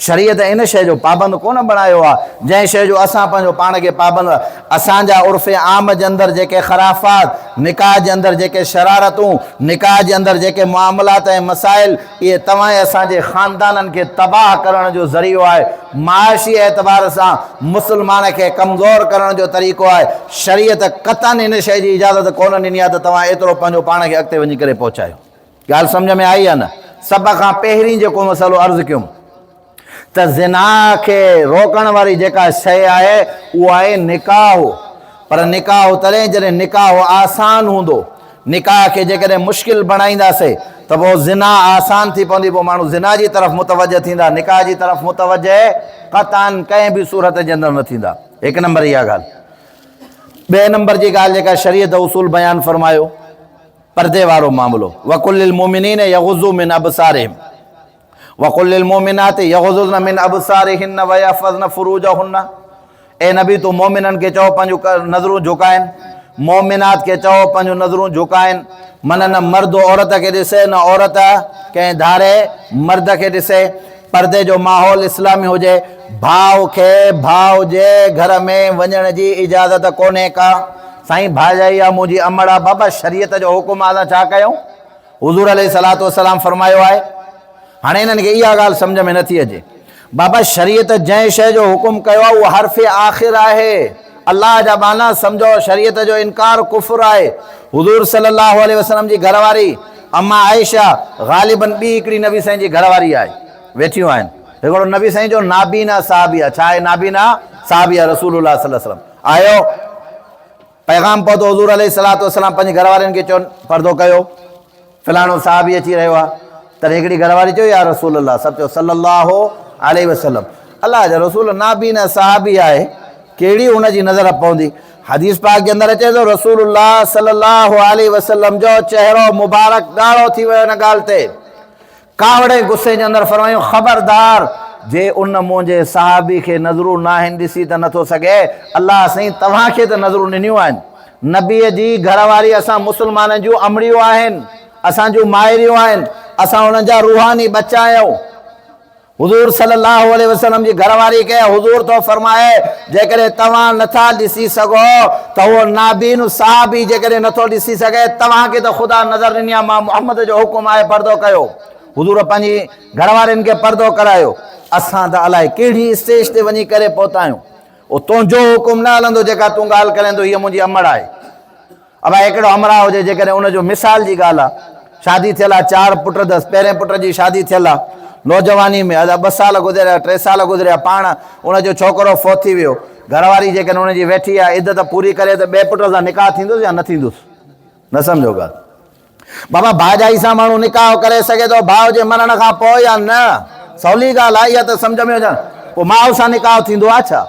شريعت ان شيء جو پابند ڪونه بڻايو آهي، جنهن شيء جو اسان پنهنجو پاڻ کي پابند اسان جا عرف عام جي اندر جيڪي خرافات، نڪاح جي اندر جيڪي شرارتون، نڪاح جي اندر جيڪي معاملات ۽ مسائل، اهي توهان ۽ اسان جي خاندانن کي تباهه ڪرڻ جو ذريعو آهي، معاشي اعتبار سان مسلمان کي ڪمزور ڪرڻ جو طريقو آهي، شريعت قطعاً ان شيء جي اجازت ڪونه ڏني آهي ته توهان ايترو پنهنجو پاڻ کي اڳتي وڃي ڪري پهچايو. ڳالهه سمجهه ۾ آئي يا نه؟ سڀ کان پهرين جيڪو مسئلو عرض ڪيم ته زنا کي روڪڻ واري جيڪا شيء آهي اهو آهي نڪاح، پر نڪاح تڏهن جڏهن نڪاح آسان هوندو، نڪاح کي جيڪڏهن مشڪل بڻائينداسي ته پوء زنا آسان ٿي پوندي، پوء ماڻهو زنا جي طرف متوجه ٿيندا، نڪاح جي طرف متوجه قطعاً ڪنهن به صورت جي اندر نه ٿيندا. هڪ نمبر اها ڳالهه. ٻئي نمبر جي ڳالهه جيڪا شريعت اصول بيان فرمايو پردي وارو معاملو، وقل للمؤمنين يغضوا من ابصارهم وقل للمؤمنات يغضضن من ابصارهن ويحفظن فروجهن اي نبي تون مؤمنن کي چئو پنهنجون نظرون جهڪائن مؤمنات کي چئو پنهنجون نظرون جهڪائن من نه مرد عورت کي ڏسي نه عورت ڪنهن ڌاري مرد کي ڏسي پردي جو ماحول اسلامي هجي ڀاء کي ڀاء جي گهر ۾ وڃڻ جي اجازت ڪونهي ڪا سائين ڀاڄائي آ منهنجي امڙ آ بابا شريعت جو حڪم آ اسان ڇا ڪيون حضور عليه الصلوة والسلام فرمايو آهي، هاڻي انهن کي اها ڳالهه سمجهه ۾ نٿي اچي، بابا شريعت جنهن شيء جو حڪم ڪيو آهي اهو حرف آخر آهي، الله جا ٻانها سمجهو شريعت جو انڪار ڪفر آهي، حضور صلي الله عليه وسلم جي گهر واري اما عائشه غالباً ٻي هڪڙي نبي سائين جي گهر واري آهي، ويٺيون آهن، هڪڙو نبي سائين جو نابينا صحابي آهي، ڇا آهي نابينا صحابي آهي رسول الله صلي الله عليه وسلم آيو. پيغام پهتو حضور عليه الصلوة والسلام پنهنجي گهر وارين کي چيو پردو ڪيو فلاڻو صحابي اچي رهيو آهي تڏهن هڪڙي گهر واري چيو يا رسول الله سڀ چيو صلي الله عليه وسلم الله جا رسول نابينا صحابي آهي ڪهڙي هن جي نظر پوندي حديث پاڪ جي اندر اچي ٿو رسول الله صلي الله عليه وسلم جو چهرو مبارڪ ڳاڙهو ٿي ويو ان ڳالهه تي ڪاوڙ ۽ غصي جي اندر فرمايائون، خبردار! جي ان منهنجي صحابي کي نظرون ناهن ڏسي ته نٿو سگهي، الله سائين توهان کي ته نظرون ڏنيون آهن. نبيء جي گهر واري اسان مسلمانن جون امڙيون آهن، اسان جون مائريون آهن، اسان انهن جا روحاني ٻچا آهيون. حضور صلي الله عليه وسلم جي گهر واري کي حضور ٿو فرمائي، جيڪڏهن توهان نٿا ڏسي سگهو ته اهو نابين صحابي جيڪڏهن نٿو ڏسي سگهي، توهان کي ته خدا نظر ڏني آهي، مان محمد جو حڪم آهي پردو ڪيو. حضور پنهنجي گهر وارين کي پردو ڪرايو. اسان ته الائي ڪهڙي اسٽيج تي وڃي ڪري پهتا آهيون. اهو تنهنجو حڪم نه هلندو جيڪا تون ڳالهه ڪرين ٿو هيء منهنجي امڙ آهي. ابا هڪڙو همراهه هجي جيڪڏهن ان جو مثال جي ڳالهه آ شادي ٿيل آ چار پٽ اٿس پهرين پٽ جي شادي ٿيل آ نوجواني ۾ ادا ٻه سال گذريا ٽي سال گذريا پاڻ ان جو ڇوڪرو فوت ٿي ويو گهر واري جيڪڏهن ان جي ويٺي آ عدت پوري ڪري ته ٻئي پٽ سان نڪاح ٿيندس يا نه ٿيندس نه سمجهو ڳالهه بابا ڀاڄائي سان ماڻهو نڪاح ڪري سگهي ٿو ڀاء جي مرڻ کان پوء يا نه؟ سولي ڳالهه آهي اها ته سمجهه ۾ اچڻ پوء ماء سان نڪاح ٿيندو آهي ڇا؟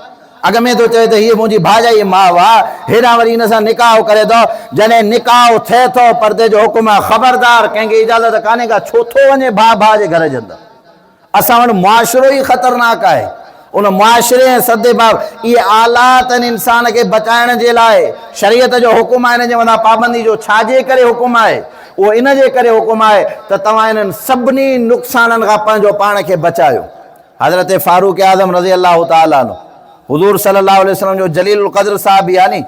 اڳ ۾ ٿو چوي ته هيء منهنجي ڀاڄائي ماء آهي هيڏانهن وري هن سان نڪاح ڪري ٿو جڏهن نڪاح ٿئي ٿو پردي جو حڪم آهي خبردار ڪنهن کي اجازت ڪانهي ڪا ڇو ٿو وڃي ڀاء ڀاء جي گهر جي اندر اسان وٽ معاشرو ئي خطرناڪ آهي. ان معاشري ۽ سد باب اهي آلات آهن انسان کي بچائڻ جي لاء. شريعت جو حڪم آهي انهن جي مٿان پابندي جو ڇا جي ڪري حڪم آهي؟ اهو ان جي ڪري حڪم آهي ته توهان انهن سڀني نقصانن کان پنهنجو پاڻ کي بچايو. حضرت فاروق اعظم رضي الله تعالٰي عنه حضور صلي الله عليه وسلم جو جليل القدر صحابي آهي ني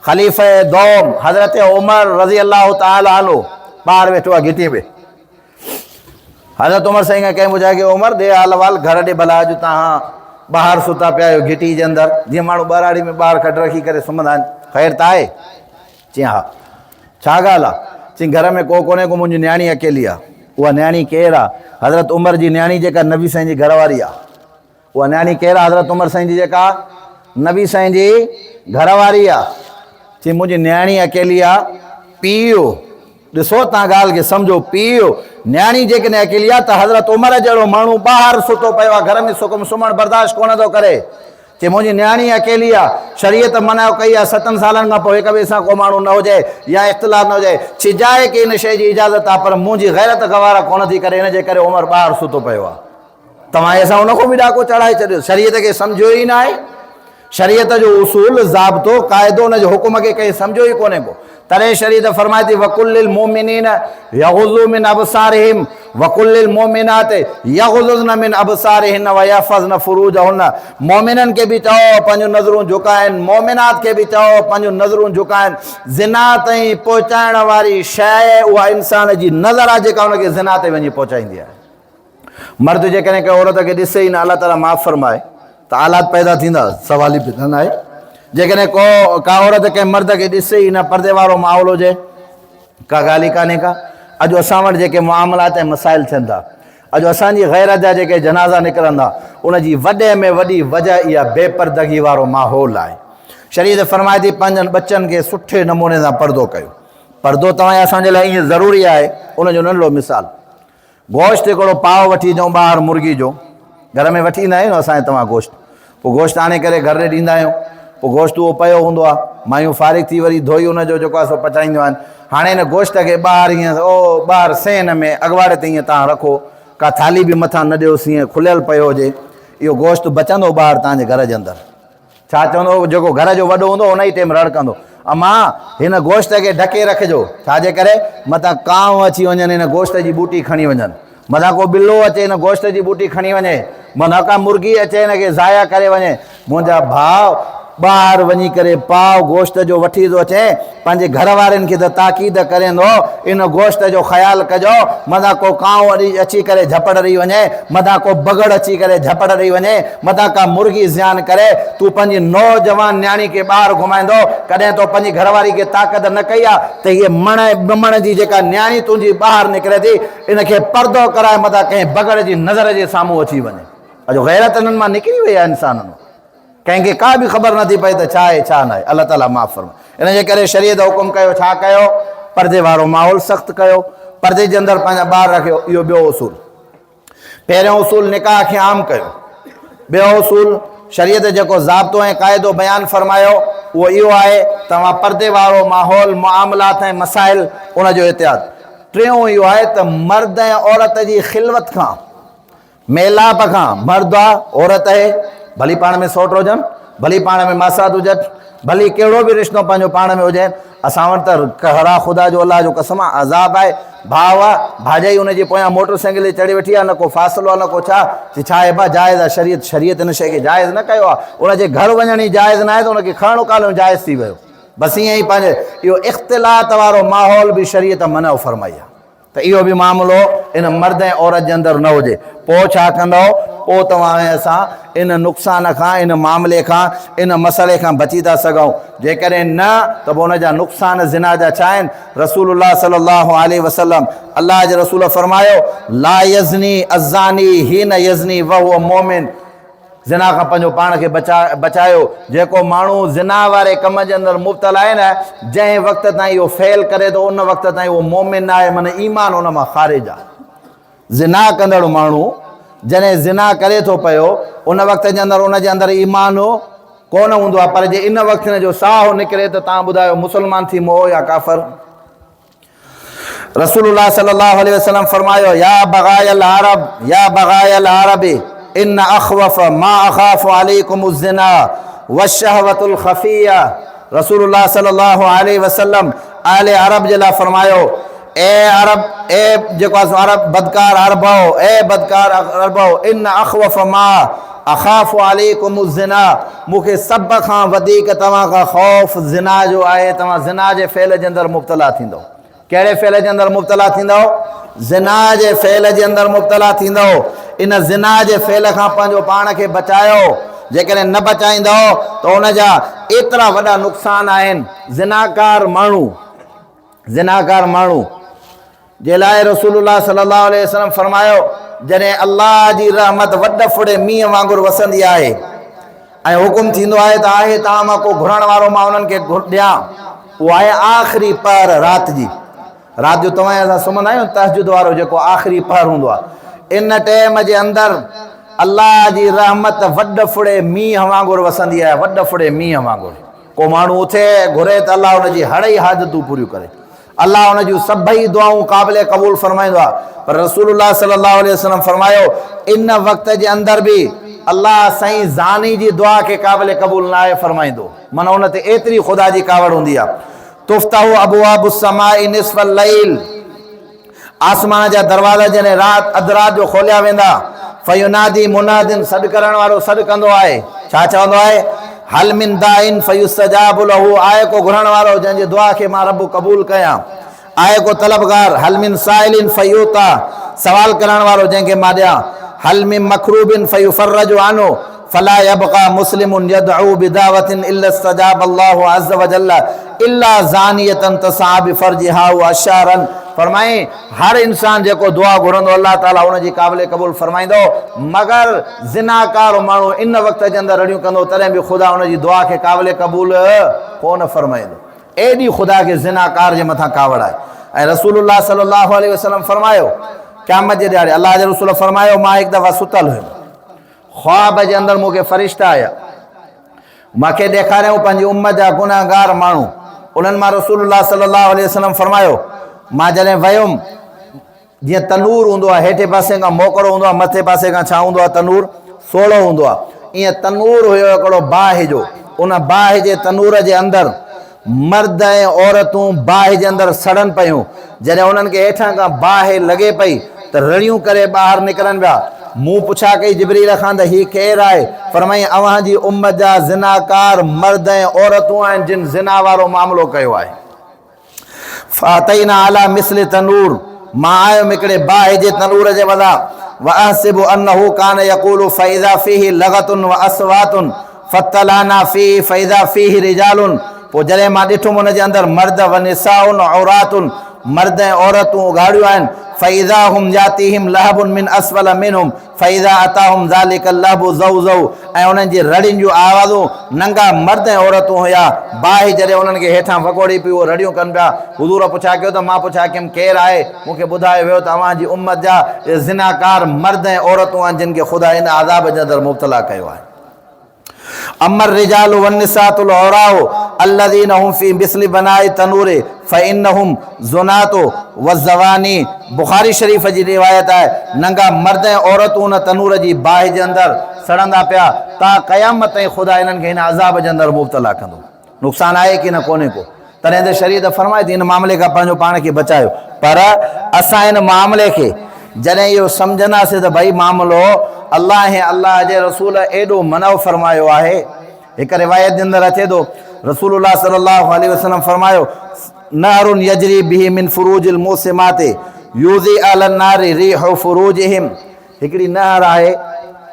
خليفه دوم حضرت عمر رضي الله تعالٰي عنه ٻاهر ويٺو آهي گهٽي ۾ حضرت عمر سائين کان ڪنهن پڇيا ڪي عمر ڏي حال احوال گهر ڏي ڀلا اڄ تهان ٻاهر ستا پيا آهيو گهٽي جي اندر جيئن ماڻهو ٻهراڙي ۾ ٻاهر کٽ رکي ڪري سمهندا آهن خير ته آهي چيائين ها ڇا ڳالهه آهي چيائين گهر ۾ ڪو ڪونهي ڪو منهنجي نياڻي اڪيلي آهي اها نياڻي ڪير آهي حضرت عمر جي نياڻي جيڪا نبي سائين جي گهر واري آهي اها نياڻي ڪير آ؟ حضرت عمر سائين جي جيڪا نبي سائين جي گهر واري آ. چي منهنجي نياڻي اڪيلي آ، پيء ڏسو تان ڳالهه کي سمجهو، پيء نياڻي جيڪڏهن اڪيلي آ ته حضرت عمر جهڙو ماڻهو ٻاهر ستو پيو آ، گهر ۾ سڪم سمهڻ برداشت ڪونه ٿو ڪري. چي منهنجي نياڻي اڪيلي آ، شريعت منع ڪئي آ ستن سالن کان پوء هڪ ٻئي سان ڪو ماڻهو نه هجي يا اختلاط نه هجي، ڇجاء ڪي ان شيء جي اجازت آ پر منهنجي غيرت گوارا ڪونه ٿي ڪري ان جي ڪري عمر ٻاهر ستو پيو آ. توهان اسان ان کان به ڏاڪو چڙهائي ڇڏيو. شريعت کي سمجهيو ئي ناهي. شريعت جو اصول، ضابطو، قاعدو ان جي حڪم کي ڪنهن سمجهيو ئي ڪونهي ڪو. تڏهن شريعت فرمائي ٿي وقل للمؤمنين يغضوا من ابصارهم وقل للمؤمنات يغضضن من ابصارهن ويحفظن فروجهن مؤمنن کي به چئو پنهنجون نظرون جهڪائن مؤمنات کي به چئو پنهنجون نظرون جهڪائن زنا تائين پهچائڻ واري شيء اها انسان جي نظر آهي جيڪا ان کي زنا تائين وڃي پهچائيندي آهي. مرد جيڪڏهن ڪنهن عورت کي ڏسي ئي نه الله تعاليٰ معاف فرمائي ته آلات پيدا ٿيندا سوال ئي پيدا نه آهي جيڪڏهن ڪو ڪا عورت ڪنهن مرد کي ڏسي ئي نه پردي وارو ماحول هجي ڪا ڳالهه ئي ڪانهي ڪا اڄ اسان وٽ جيڪي معاملات ۽ مسائل ٿين ٿا اڄ اسان جي غيرت جا جيڪي جنازا نڪرن ٿا ان جي وڏي ۾ وڏي وجه اها بي پردگي وارو ماحول آهي شريعت فرمائي ٿي پنهنجن ٻچن کي سٺي نموني سان پردو ڪيو پردو توهان اسان جي لاء ائين ضروري آهي ان جو ننڍڙو مثال گوشت هڪڙو پاء وٺي اچون ٻاهر مرغي جو گهر ۾ وٺي ايندا آهيون نه اسان توهان گوشت پوء گوشت آڻي ڪري گهر ڏي ڏيندا آهيون پوء گوشت اهو پيو هوندو آهي مايون فارغ ٿي وري ڌوئي ان جو جيڪو آهي سو پچائينديون آهن هاڻي ان گوشت کي ٻاهر ائين او ٻاهر سين ۾ اڳواڙي تي ائين توهان رکو ڪا ٿالهي به مٿان نه ڏيوس ائين کليل پيو هجي اهو گوشت بچندو ٻاهر توهان جي گهر جي اندر ڇا چوندو هو، جيڪو گهر جو وڏو هوندو هو، ان ئي ٽيم رڙ ڪندو، امان! هن گوشت کي ڍڪي رکجو، ڇا جي ڪري؟ متان ڪانء اچي وڃن هن گوشت جي ٻوٽي کڻي وڃن، متان ڪو ٻلو اچي هن گوشت جي ٻوٽي کڻي وڃي، متان ڪا مرغي اچي هن کي ضايع ڪري وڃي. منهنجا ڀاء! ٻاهر وڃي ڪري پاء گوشت جو وٺي ٿو اچين، پنهنجي گهر وارن کي ته تاڪيد ڪرين ٿو، ان گوشت جو خيال ڪجو، متان ڪو ڪانء اچي ڪري جهپڙ ڏئي وڃي، متان ڪو بگهڙ اچي ڪري جهپڙ ڏئي وڃي، متان ڪا مرغي زيان ڪري، تون پنهنجي نوجوان نياڻي کي ٻاهر گهمائيندو، ڪڏهن تو پنهنجي گهر واري کي طاقت نه ڪئي آ ته هيء مڻ ۽ ٻه مڻ جي جيڪا نياڻي تنهنجي ٻاهر نڪري ٿي، ان کي پردو ڪرائي متان ڪنهن بگهڙ جي نظر جي سامهون اچي وڃي. اڄ غيرت انهن مان نڪري وئي آ انسانن مان. ڪنهن کي ڪا به خبر نه ٿي پئي ته ڇا آهي ڇا ناهي. الله تعاليٰ معاف فرمائي. ان جي ڪري شريعت حڪم ڪيو ڇا ڪيو؟ پردي وارو ماحول سخت ڪيو، پردي جي اندر پنهنجا ٻار رکيو، اهو ٻيو اصول. پهريون اصول نڪاح کي عام ڪيو. ٻيو اصول شريعت جيڪو ضابطو ۽ قاعدو بيان فرمايو اهو اهو آهي ته اوهان پردي وارو ماحول، معاملات ۽ مسائل ان جو احتياط. ٽيون اهو آهي ته مرد ۽ عورت جي خلوت کان، ميلاپ کان، مرد آ عورت اهي، ڀلي پاڻ ۾ سئوٽ هجن، ڀلي پاڻ ۾ ماسات هجن، ڀلي ڪهڙو به رشتو پنهنجو پاڻ ۾ هجين، اسان وٽ ته قهرا خدا جو الله جو قسم آ عذاب آهي، ڀاء آ، ڀاڄائي ان جي پويان موٽر سائيڪل تي چڙهي ويٺي آ، نه ڪو فاصلو آ نه ڪو ڇا، چي ڇا آهي ڀاء جائز آ شريعت، شريعت ان شيء کي جائز نه ڪيو آ، ان جي گهر وڃڻ ئي جائز ناهي ته ان کي کڻڻ ڪالهه جائز ٿي ويو، بس ائين ئي پنهنجي اهو اختلاط وارو ماحول به شريعت منع فرمائي آ. ته اهو به معاملو ان مرد ۽ عورت جي اندر نه هجي. پوء ڇا ڪندؤ؟ پوء توهان ۽ اسان ان نقصان کان، ان معاملي کان، ان مسئلي کان بچي ٿا سگهون. جيڪڏهن نه ته پوء ان جا نقصان زنا جا ڇا آهن؟ رسول الله صلي الله عليه وسلم، الله جي رسول فرمايو، لا يزني الزاني حين يزني وهو مؤمن، زنا کان پنهنجو پاڻ کي بچايو، جيڪو ماڻهو زنا واري ڪم جي اندر مبتلا آهي نه، جنهن وقت تائين اهو فعل ڪري ٿو ان وقت تائين اهو مؤمن نه آهي، معنيٰ ايمان ان مان خارج آهي. زنا ڪندڙ ماڻهو جڏهن زنا ڪري ٿو پيو ان وقت جي اندر ان جي اندر ايمان ڪونه هوندو آهي، پر جي ان وقت هن جو ساهه نڪري ته توهان ٻڌايو مسلمان ٿي مئو يا ڪافر؟ رسول الله صلي الله عليه وسلم فرمايو، يا بغايا العرب، يا بغايا العرب، ان اخوف ما اخاف عليكم الزنا والشهوة الخفية. رسول الله صلي الله عليه وسلم اهل عرب جي لاء فرمايو، اي عرب، اي جيڪو آهي سو عرب بدڪار عربؤ، اي بدڪار عربؤ، ان اخوف ما اخاف عليڪم الزنا، مون کي سڀ کان وڌيڪ توهان کان خوف زنا جو آهي، توهان زنا جي فعل جي اندر مبتلا ٿيندؤ. ڪهڙي فعل جي اندر مبتلا ٿيندؤ؟ زنا جي فعل جي اندر مبتلا ٿيندؤ. ان زنا جي فعل کان پنهنجو پاڻ کي بچايو، جيڪڏهن نه بچائيندؤ ته ان جا ايترا وڏا نقصان آهن. زناڪار ماڻهو، زناڪار ماڻهو جي لاء رسول الله صلي الله عليه وسلم فرمايو، جڏهن الله جي رحمت وڏ ڦڙي مينهن وانگر وسندي آهي ۽ حڪم ٿيندو آهي ته آهي توهان مان ڪو گهرڻ وارو مان انهن کي ڏيان، اهو آهي آخري پهر رات جي، رات جو توهان ۽ اسان سمهندا آهيون تهجد وارو جيڪو آخري پهر هوندو آهي، ان ٽيم جي اندر الله جي رحمت وڏ ڦڙي مينهن وانگر وسندي آهي، وڏ ڦڙي مينهن وانگر. ڪو ماڻهو اٿي ۽ گهري ته الله ان جي هڙئي حاجتون پوريون ڪري. الله ان جون سڀئي دعائون قابل قبول فرمائيندو آهي. پر رسول الله صلي الله عليه وسلم فرمايو، ان وقت جي اندر به الله سائين زاني جي دعا کي قابل قبول ناهي فرمائيندو. معنيٰ ان تي ايتري خدا جي ڪاوڙ هوندي آهي. تفتح ابواب السماء نصف الليل. آسمان جا دروازا جڏهن رات اڌ رات جو کوليا ويندا، فينادي مناد سڏ ڪرڻ وارو سڏ ڪندو آهي، ڇا چوندو آهي؟ هل من داع فيستجاب له آهي ڪو گهرڻ وارو جنهن جي دعا کي مان رب قبول ڪيان؟ آهي ڪو طلبگار؟ هل من سائل فيعطي سوال ڪرڻ وارو جنهن کي مان ڏيان؟ هل من مڪروب فيفرج عنه فلا يبقي مسلم يدعو بدعوة الا استجاب الله عز وجل الا زانية تسعي بفرجها اشارا فرمائين هر انسان جيڪو دعا گهرندو الله تعالي ان جي قابل قبول فرمائيندو مگر زناڪار ماڻهو ان وقت جي اندر رڙيون ڪندو تڏهن به خدا ان جي دعا کي قابل قبول ڪونه فرمائيندو. ايڏي خدا کي زناڪار جي مٿان ڪاوڙ آهي ۽ رسول الله صلي الله عليه وسلم فرمايو قيامت جي ڏهاڙي الله جي رسول فرمايو مان هڪ دفعا ستل هيم خواب جي اندر مون کي فرشتا آيا، مان کي ڏيکاريائون پنهنجي امت جا گنهگار ماڻهو، انهن مان رسول الله صلي الله عليه وسلم فرمايو، مان جڏهن ويم، جيئن تنور هوندو آهي، هيٺين پاسي کان موڪڙو هوندو آهي، مٿي پاسي کان ڇا هوندو آهي تنور سوڙهو هوندو آهي، ائين تنور هيو هڪڙو باهه جو، ان باهه جي تنور جي اندر مرد ۽ عورتون باهه جي اندر سڙن پيون. جڏهن انهن کي هيٺان کان باهه لڳي پئي ته رڙيون ڪري ٻاهر نڪرن پيا. مون پڇا ڪئي جبرئيل کان ته هي ڪير آهي؟ فرمايائين اوهان جي امت جا زناڪار مرد ۽ عورتون آهن جن زنا وارو معاملو ڪيو آهي. فاتينا علي مثل تنور، مان آيم هڪڙي باهه جي تنور جي مٿان، واحسب انه ڪان يقول فاذا فيه لغط واصوات فاطلعنا فيه فاذا فيه رجال، پوء جڏهن مان ڏٺم ان جي اندر مرد ونساء عرات، مرد ۽ عورتون اگهاڙيون آهن، فاذا هم ياتيهم لهب من اسفل منهم فاذا اتاهم ذلک اللهب ضوضوا ۽ انهن جي رڙين جون آوازون، ننگا مرد ۽ عورتون هيا، باهه جڏهن انهن کي هيٺان وڳوڙي پئي اهي رڙيون ڪن پيا، حضور پڇا ڪيو ته مان پڇا ڪيم ڪير آهي؟ مون کي ٻڌايو ويو ته اوهان جي امت جا اهي زناڪار مرد ۽ عورتون آهن جن کي خدا ان عذاب جي اندر مبتلا ڪيو آهي. اما الرجال والنساء العراء الذين هم في مثل بناء التنور فانهم زنات والزواني بخاري شريف جي روايت آهي ننگا مرد ۽ عورتون ان تنور جي باهه جي اندر سڙندا پيا تا قيامت تائين خدا انهن کي هن عذاب جي اندر مبتلا ڪندو. نقصان آهي ڪي نه ڪونهي ڪو. تڏهن ته شريعت فرمائي ٿي ان معاملي کان پنهنجو پاڻ کي بچايو. پر اسان ان معاملي کي جڏهن اهو سمجهنداسين ته ڀئي معاملو الله ۽ الله جي رسول ايڏو منع فرمايو آهي. هڪ روايت جي اندر اچي ٿو رسول الله صلي الله عليه وسلم فرمايو نهر يجري به من فروج الموسمات يوذي اهل النار ريح فروجهم هڪڙي نهر آهي.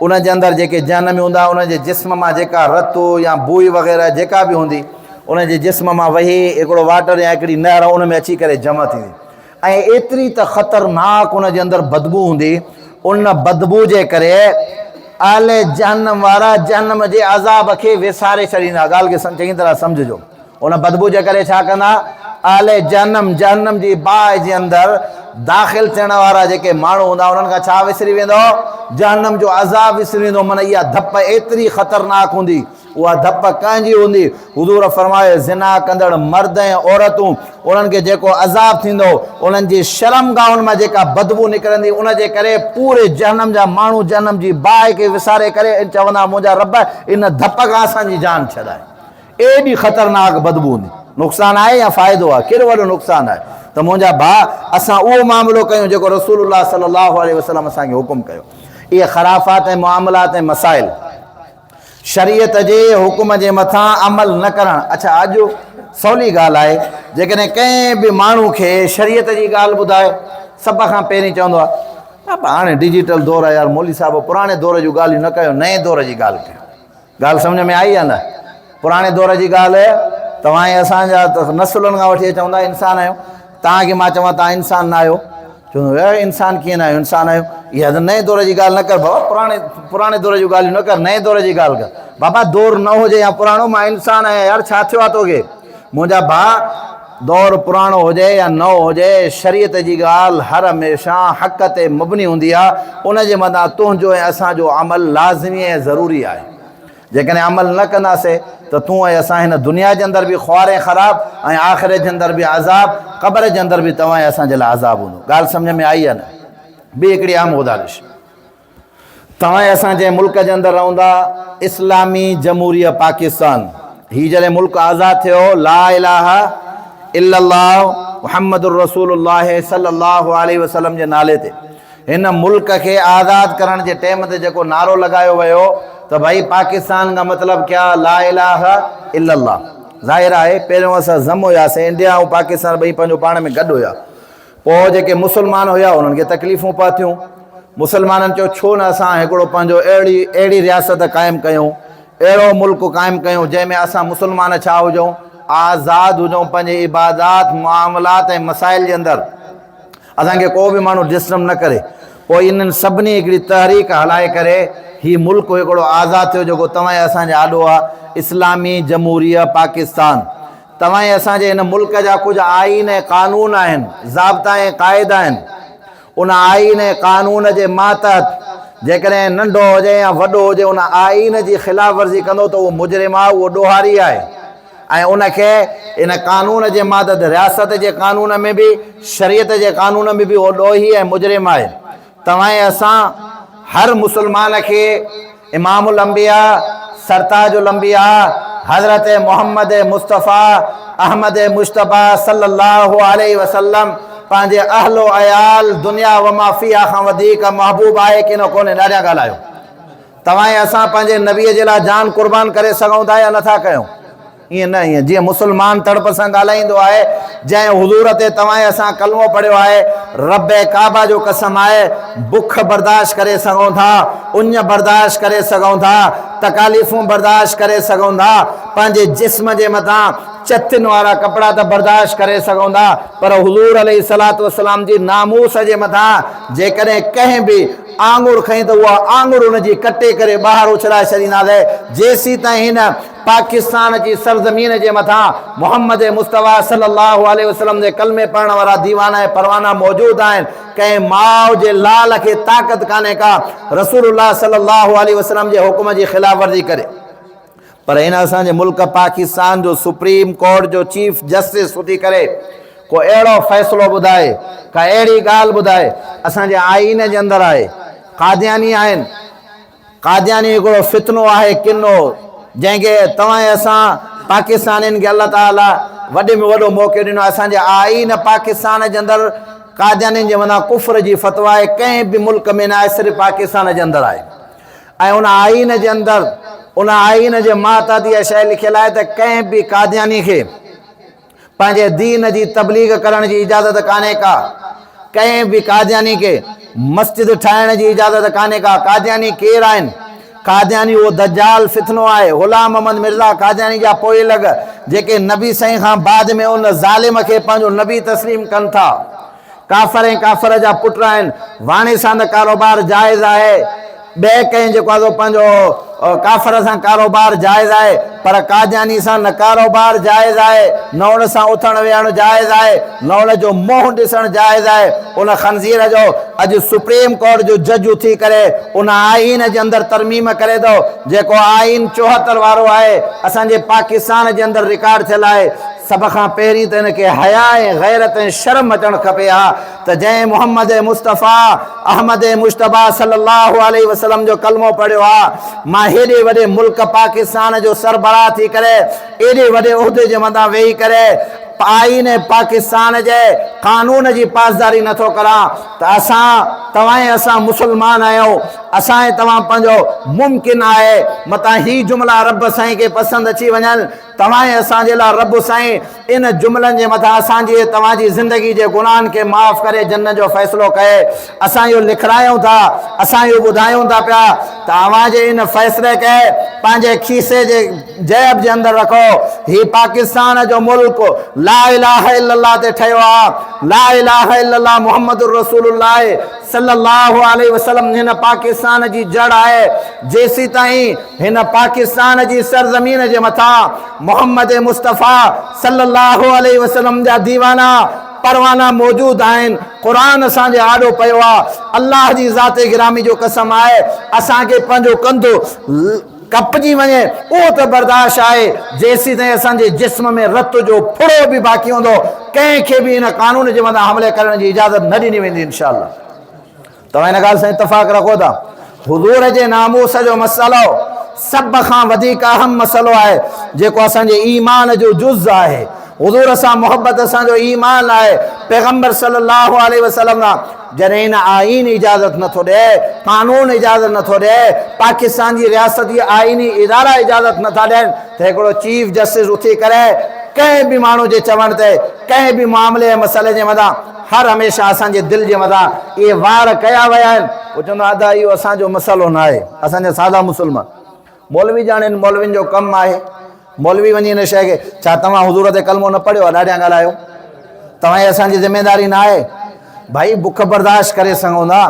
ان جي اندر جيڪي جهنمي هوندا انهن جي جسم مان جيڪا رت يا بوء وغيره جيڪا به هوندي ان جي جسم مان وهي هڪڙو واٽر يا هڪڙي نهر ان ۾ اچي ڪري جمع ٿيندي ۽ ايتري ته خطرناڪ ان جي اندر بدبو هوندي ان بدبو جي ڪري اهل جهنم وارا جهنم جي عذاب کي وساري ڇڏيندا. ڳالهه کي چڱي طرح سمجهجو. ان بدبو جي ڪري ڇا ڪندا؟ اهل جهنم، جهنم جي باهه جي اندر داخل ٿيڻ وارا جيڪي ماڻهو هوندا انهن کان ڇا وسري ويندو؟ جهنم جو عذاب وسري ويندو. معنيٰ اها ڌپ ايتري خطرناڪ هوندي. اها ڌپ ڪنهن جي هوندي؟ حضور فرمايو، زنا ڪندڙ مرد ۽ عورتون، انهن کي جيڪو عذاب ٿيندو، انهن جي شرمگاهن مان جيڪا بدبو نڪرندي، ان جي ڪري پوري جهنم جا ماڻهو جهنم جي باهه کي وساري ڪري چوندا، منهنجا رب! ان ڌپ کان اسان جي جان ڇڏاء. ايڏي خطرناڪ بدبو هوندي. نقصان آهي يا فائدو آهي؟ ڪهڙو وڏو نقصان آهي؟ ته منهنجا ڀاء! اسان اهو معاملو ڪيون جيڪو رسول الله صلي الله عليه وسلم اسان کي حڪم ڪيو. اهي خرافات ۽ معاملات ۽ مسائل. شريعت جي حڪم جي مٿان عمل نه ڪرڻ. اڇا اڄ سولي ڳالهه آهي جيڪڏهن ڪنهن به ماڻهو کي شريعت جي ڳالهه ٻڌائي سڀ کان پهرين چوندو آهي بابا هاڻي ڊجيٽل دور آهي يار مولوي صاحب پراڻي دور جون ڳالهيون نه ڪيو نئين دور جي ڳالهه ڪيو. ڳالهه سمجهه ۾ آئي يا نه؟ پراڻي دور جي ڳالهه توهان ۽ اسان جا ته نسلن کان وٺي چوندا انسان آهيون توهان کي مان چوان توهان انسان نه آهيو چوندو يار انسان ڪيئن نه آهيو انسان آهيو اها ته نئين دور جي ڳالهه نه ڪر بابا پراڻي پراڻي دور جون ڳالهيون نه ڪر نئين دور جي ڳالهه ڪر بابا دور نه هجي يا پراڻو مان انسان آهيان يار ڇا ٿيو آهي توکي منهنجا ڀاء دور پراڻو هجي يا نئون هجي شريعت جي ڳالهه هر هميشه حق تي مبني هوندي آهي ان جي مٿان تنهنجو ۽ اسان جو عمل لازمي ۽ ضروري آهي جيڪڏهن عمل نه ڪنداسين ته تون ۽ اسان هن دنيا جي اندر به خوار ۽ خراب ۽ آخرت جي اندر به عذاب، قبر جي اندر به توهان ۽ اسان جي لاء عذاب هوندو. ڳالهه سمجهه ۾ آئي يا نه؟ ٻي هڪڙي اهم گذارش، توهان ۽ اسان جنهن ملڪ جي اندر رهون ٿا، اسلامي جمهوريه پاڪستان، هي جڏهن ملڪ آزاد ٿيو، لا اله الا الله محمد رسول الله صلي الله عليه وسلم جي نالي تي، هن ملڪ کي آزاد ڪرڻ جي ٽيم تي جيڪو نعرو لڳايو ويو ته ڀائي پاڪستان کا مطلب ڪيا لا اله الا الله ظاهر آهي پهريون اسان ضم هياسين انڊيا ۽ پاڪستان ٻئي پنهنجو پاڻ ۾ گڏ هيا پوء جيڪي مسلمان هيا انهن کي تڪليفون پهتيون مسلمانن چيو ڇو نه اسان هڪڙو پنهنجو اهڙي اهڙي رياست قائم ڪيون اهڙو ملڪ قائم ڪيون جنهن ۾ اسان مسلمان ڇا هجون آزاد هجون پنهنجي عبادات معاملات ۽ مسائل جي اندر اسان کي ڪو به ماڻهو ڊسٽرب نه ڪري. پوء انهن سڀني هڪڙي تحريڪ هلائي ڪري هي ملڪ هڪڙو آزاد ٿيو جيڪو توهان ۽ اسان جي آڏو آ، اسلامي جمهوريه پاڪستان. توهان ۽ اسان جي هن ملڪ جا ڪجهه آئين ۽ قانون آهن، ضابطا ۽ قاعدا آهن. ان آئين ۽ قانون جي ماتحت جيڪڏهن ننڍو هجي يا وڏو هجي ان آئين جي خلاف ورزي ڪندو ته اهو مجرم آ، اهو ڏوهاري آهي. ۽ ان کي ان قانون جي ماتحت رياست جي قانون ۾ به شريعت جي قانون ۾ به اهو ڏوهي ۽ مجرم آهي. توهان ۽ اسان هر مسلمان کي امام الانبياء، سرتاج الانبياء حضرت محمد مصطفيٰ احمد مجتبيٰ صلي الله عليه وسلم پنهنجي اهل و عيال دنيا وما فيها کان وڌيڪ محبوب آهي ڪي نه ڪونهي ڏاڍيان ڳالهايو. توهان ۽ اسان پنهنجي نبيء جي لاء جان قربان ڪري سگهون ٿا يا نٿا ڪيون؟ ائين نه، ائين جيئن مسلمان تڙپ سان ڳالهائيندو آهي، جنهن حضور تي توهان ۽ اسان ڪلمو پڙهيو آهي، رب ڪعبه جو قسم آهي، بک برداشت ڪري سگهون ٿا، اڃ برداشت ڪري سگهون ٿا، تڪاليفون برداشت ڪري سگهون ٿا، پنهنجي جسم جي مٿان چتين وارا ڪپڙا ته برداشت ڪري سگهون ٿا، پر حضور عليه الصلوة والسلام جي ناموس جي مٿان جيڪڏهن ڪنهن به آڱر کنئي ته اها آڱر ان جي ڪٽي ڪري ٻاهر اڇلائي ڇڏينداسين، جيسيتائين هن پاڪستان جي سرزمين جي مٿان محمد مصطفيٰ صلي الله عليه وسلم جي ڪلمي پڙهڻ وارا ديوانا ۽ پروانا موجود آهن، ڪنهن ماء جي لال کي طاقت ڪانهي ڪا رسول الله صلي الله عليه وسلم جي حڪم جي خلاف ورزي ڪري. پر هن اسان جي ملڪ پاڪستان جو سپريم ڪورٽ جو چيف جسٽس اٿي ڪري ڪو اهڙو فيصلو ٻڌائي، ڪا اهڙي ڳالهه ٻڌائي، اسان جي آئين جي اندر آهي، قادياني آهن، قادياني هڪڙو فتنو آهي، ڪنو، جنهن کي توهان ۽ اسان پاڪستانين کي الله تعاليٰ وڏي ۾ وڏو موقعو ڏنو آهي، اسان جي آئين پاڪستان جي اندر قاديانين جي مٿان ڪفر جي فتويٰ آهي، ڪنهن به ملڪ ۾ نه آهي، صرف پاڪستان جي اندر آهي. ۽ ان آئين جي اندر ان آئين جي ماتحت اها شيء لکيل آهي ته ڪنهن به قادياني کي پنهنجي دين جي تبليغ ڪرڻ جي اجازت ڪانهي ڪا. ڪنهن به قادياني کي مسجد ٺاهڻ جي اجازت ڪانهي ڪا. قادياني ڪير آهن؟ قادياني اهو دجال فتنو آهي، غلام محمد مرزا قادياني جا پوئلڳ جيڪي نبي سائين کان بعد ۾ ان ظالم کي پنهنجو نبي تسليم ڪن ٿا. ڪافر ۽ ڪافر جا پٽ آهن. واڻي سان ته ڪاروبار جائز آهي. ٻئي ڪنهن جيڪو آهي سو پنهنجو ڪافر سان ڪاروبار جائز آهي پر قادياني سان نه ڪاروبار جائز آهي نه ان سان اٿڻ ويهڻ جائز آهي نه ان جو منهن ڏسڻ جائز آهي ان خنزير جو اڄ سپريم ڪورٽ جو جج اٿي ڪري ان آئين جي اندر ترميم ڪري ٿو جيڪو آئين 74 وارو آهي اسان جي پاڪستان جي اندر رڪارڊ ٿيل آهي سڀ کان پهرين ته هن کي حياء ۽ غيرت ۽ شرم اچڻ کپي ها ته جنهن محمد مصطفيٰ احمد مجتبيٰ صلي الله عليه وسلم جو ڪلمو پڙهيو آ، مان هيڏي وڏي ملڪ پاڪستان جو سربراهه ٿي ڪري ايڏي وڏي عهدي جي مٿان ويهي ڪري آئين پاڪستان جي قانون جي پاسداري نه ٿو ڪران ته اسان توهان ۽ اسان مسلمان آهيون اسان ۽ توهان پنهنجو ممڪن آهي متان هي جملا رب سائين کي پسند اچي وڃن توهان ۽ اسان جي لاء رب سائين ان جملن جي مٿان اسان جي ۽ توهان جي زندگي جي گناهن کي معاف ڪري جنت جو فيصلو ڪئي. اسان اهو لکرايون ٿا، اسان اهو ٻڌايون ٿا پيا ته اوهان جي ان فيصلي کي پنهنجي کيسي جي جيب جي اندر رکو. هي پاڪستان جو ملڪ لا اله الا الله تي ٺهيو آ. لا اله الا الله محمد رسول الله صلي الله عليه وسلم هن پاڪستان جي جڙ آهي. جيسيتائين هن پاڪستان جي سرزمين جي مٿان محمد مصطفيٰ صلي الله عليه وسلم جا ديوانا پروانا موجود آهن، قرآن اسان جي آڏو پيو آ، الله جي ذات گرامي جو قسم آهي اسان کي پنهنجو ڪنڌ ڪپجي وڃي اهو ته برداشت آهي، جيسيتائين اسان جي جسم ۾ رت جو ڦڙو به باقي هوندو ڪنهن کي به هن قانون جي مٿان حملي ڪرڻ جي اجازت نه ڏني ويندي انشاء الله. توهان ان ڳالهه سان اتفاق رکو ٿا حضور جي ناموس جو مسئلو سڀ کان وڌيڪ اهم مسئلو آهي جيڪو اسان جي ايمان جو جز آهي حضور سان محبت اسان جو ايمان آهي پيغمبر صلي الله عليه وسلم سان جڏهن هن آئين اجازت نٿو ڏئي قانون اجازت نٿو ڏئي پاڪستان جي رياستي آئيني ادارا اجازت نٿا ڏين ته هڪڙو چيف جسٽس اٿي ڪري ڪنهن به ماڻهو جي چوڻ تي ڪنهن به معاملي ۽ مسئلي جي مٿان هر هميشه اسان جي دل جي مٿان اهي وار ڪيا ويا آهن. پوء چوندو آهي ادا اهو اسان جو مسئلو نه آهي، اسان جا سادا مسلمان مولوي ڄاڻين مولوين جو ڪم آهي، مولوي وڃي ان شيء کي ڇا توهان حضور تي ڪلمو نه پڙهيو آهي ڏاڍيان ڳالهايو توهان هي اسان جي ذميداري نه آهي. ڀائي بک برداشت ڪري سگهون ٿا،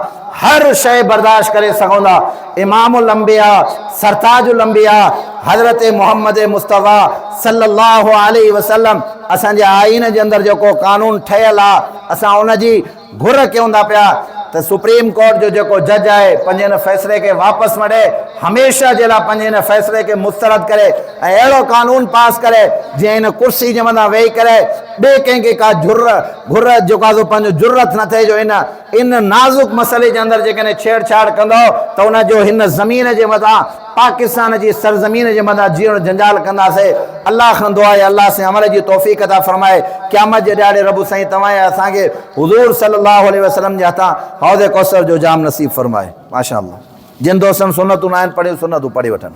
هر شيء برداشت ڪري سگهون ٿا، امام الانبياء سرتاج الانبياء حضرت محمد مصطفيٰ صلي الله عليه وسلم اسان جي آئين جي اندر جيڪو قانون ٺهيل آ اسان ان جي گهر ڪيون ٿا پيا ته سپريم ڪورٽ جو جيڪو جج آهي پنهنجي ان فيصلي کي واپس وٺي هميشه جي لاء پنهنجي ان فيصلي کي مسترد ڪري ۽ اهڙو قانون پاس ڪري جيئن ان ڪرسي جي مٿان ويهي ڪري ٻئي ڪنهن کي ڪا جر گهر جيڪو آ سو پنهنجو جرئت نه ٿئي جو ان ان نازڪ مسئلي جي اندر جيڪڏهن ڇيڙ ڇاڙ ڪندو ته ان جو هن زمين جي مٿان پاڪستان جي سرزمين جي مٿان جيئڻ جنجال ڪنداسي الله کان دعا آهي الله سائين عمل جي توفيق عطا فرمائي قيامت جي ڏهاڙي رب سائين توهان ۽ اسان کي حضور صلي الله عليه وسلم جي هٿان حوض ڪوثر جو جام نصيب فرمائي ماشاءالله جن دوستن سنتون ناهن پڙهيون سنتون پڙهي وٺن.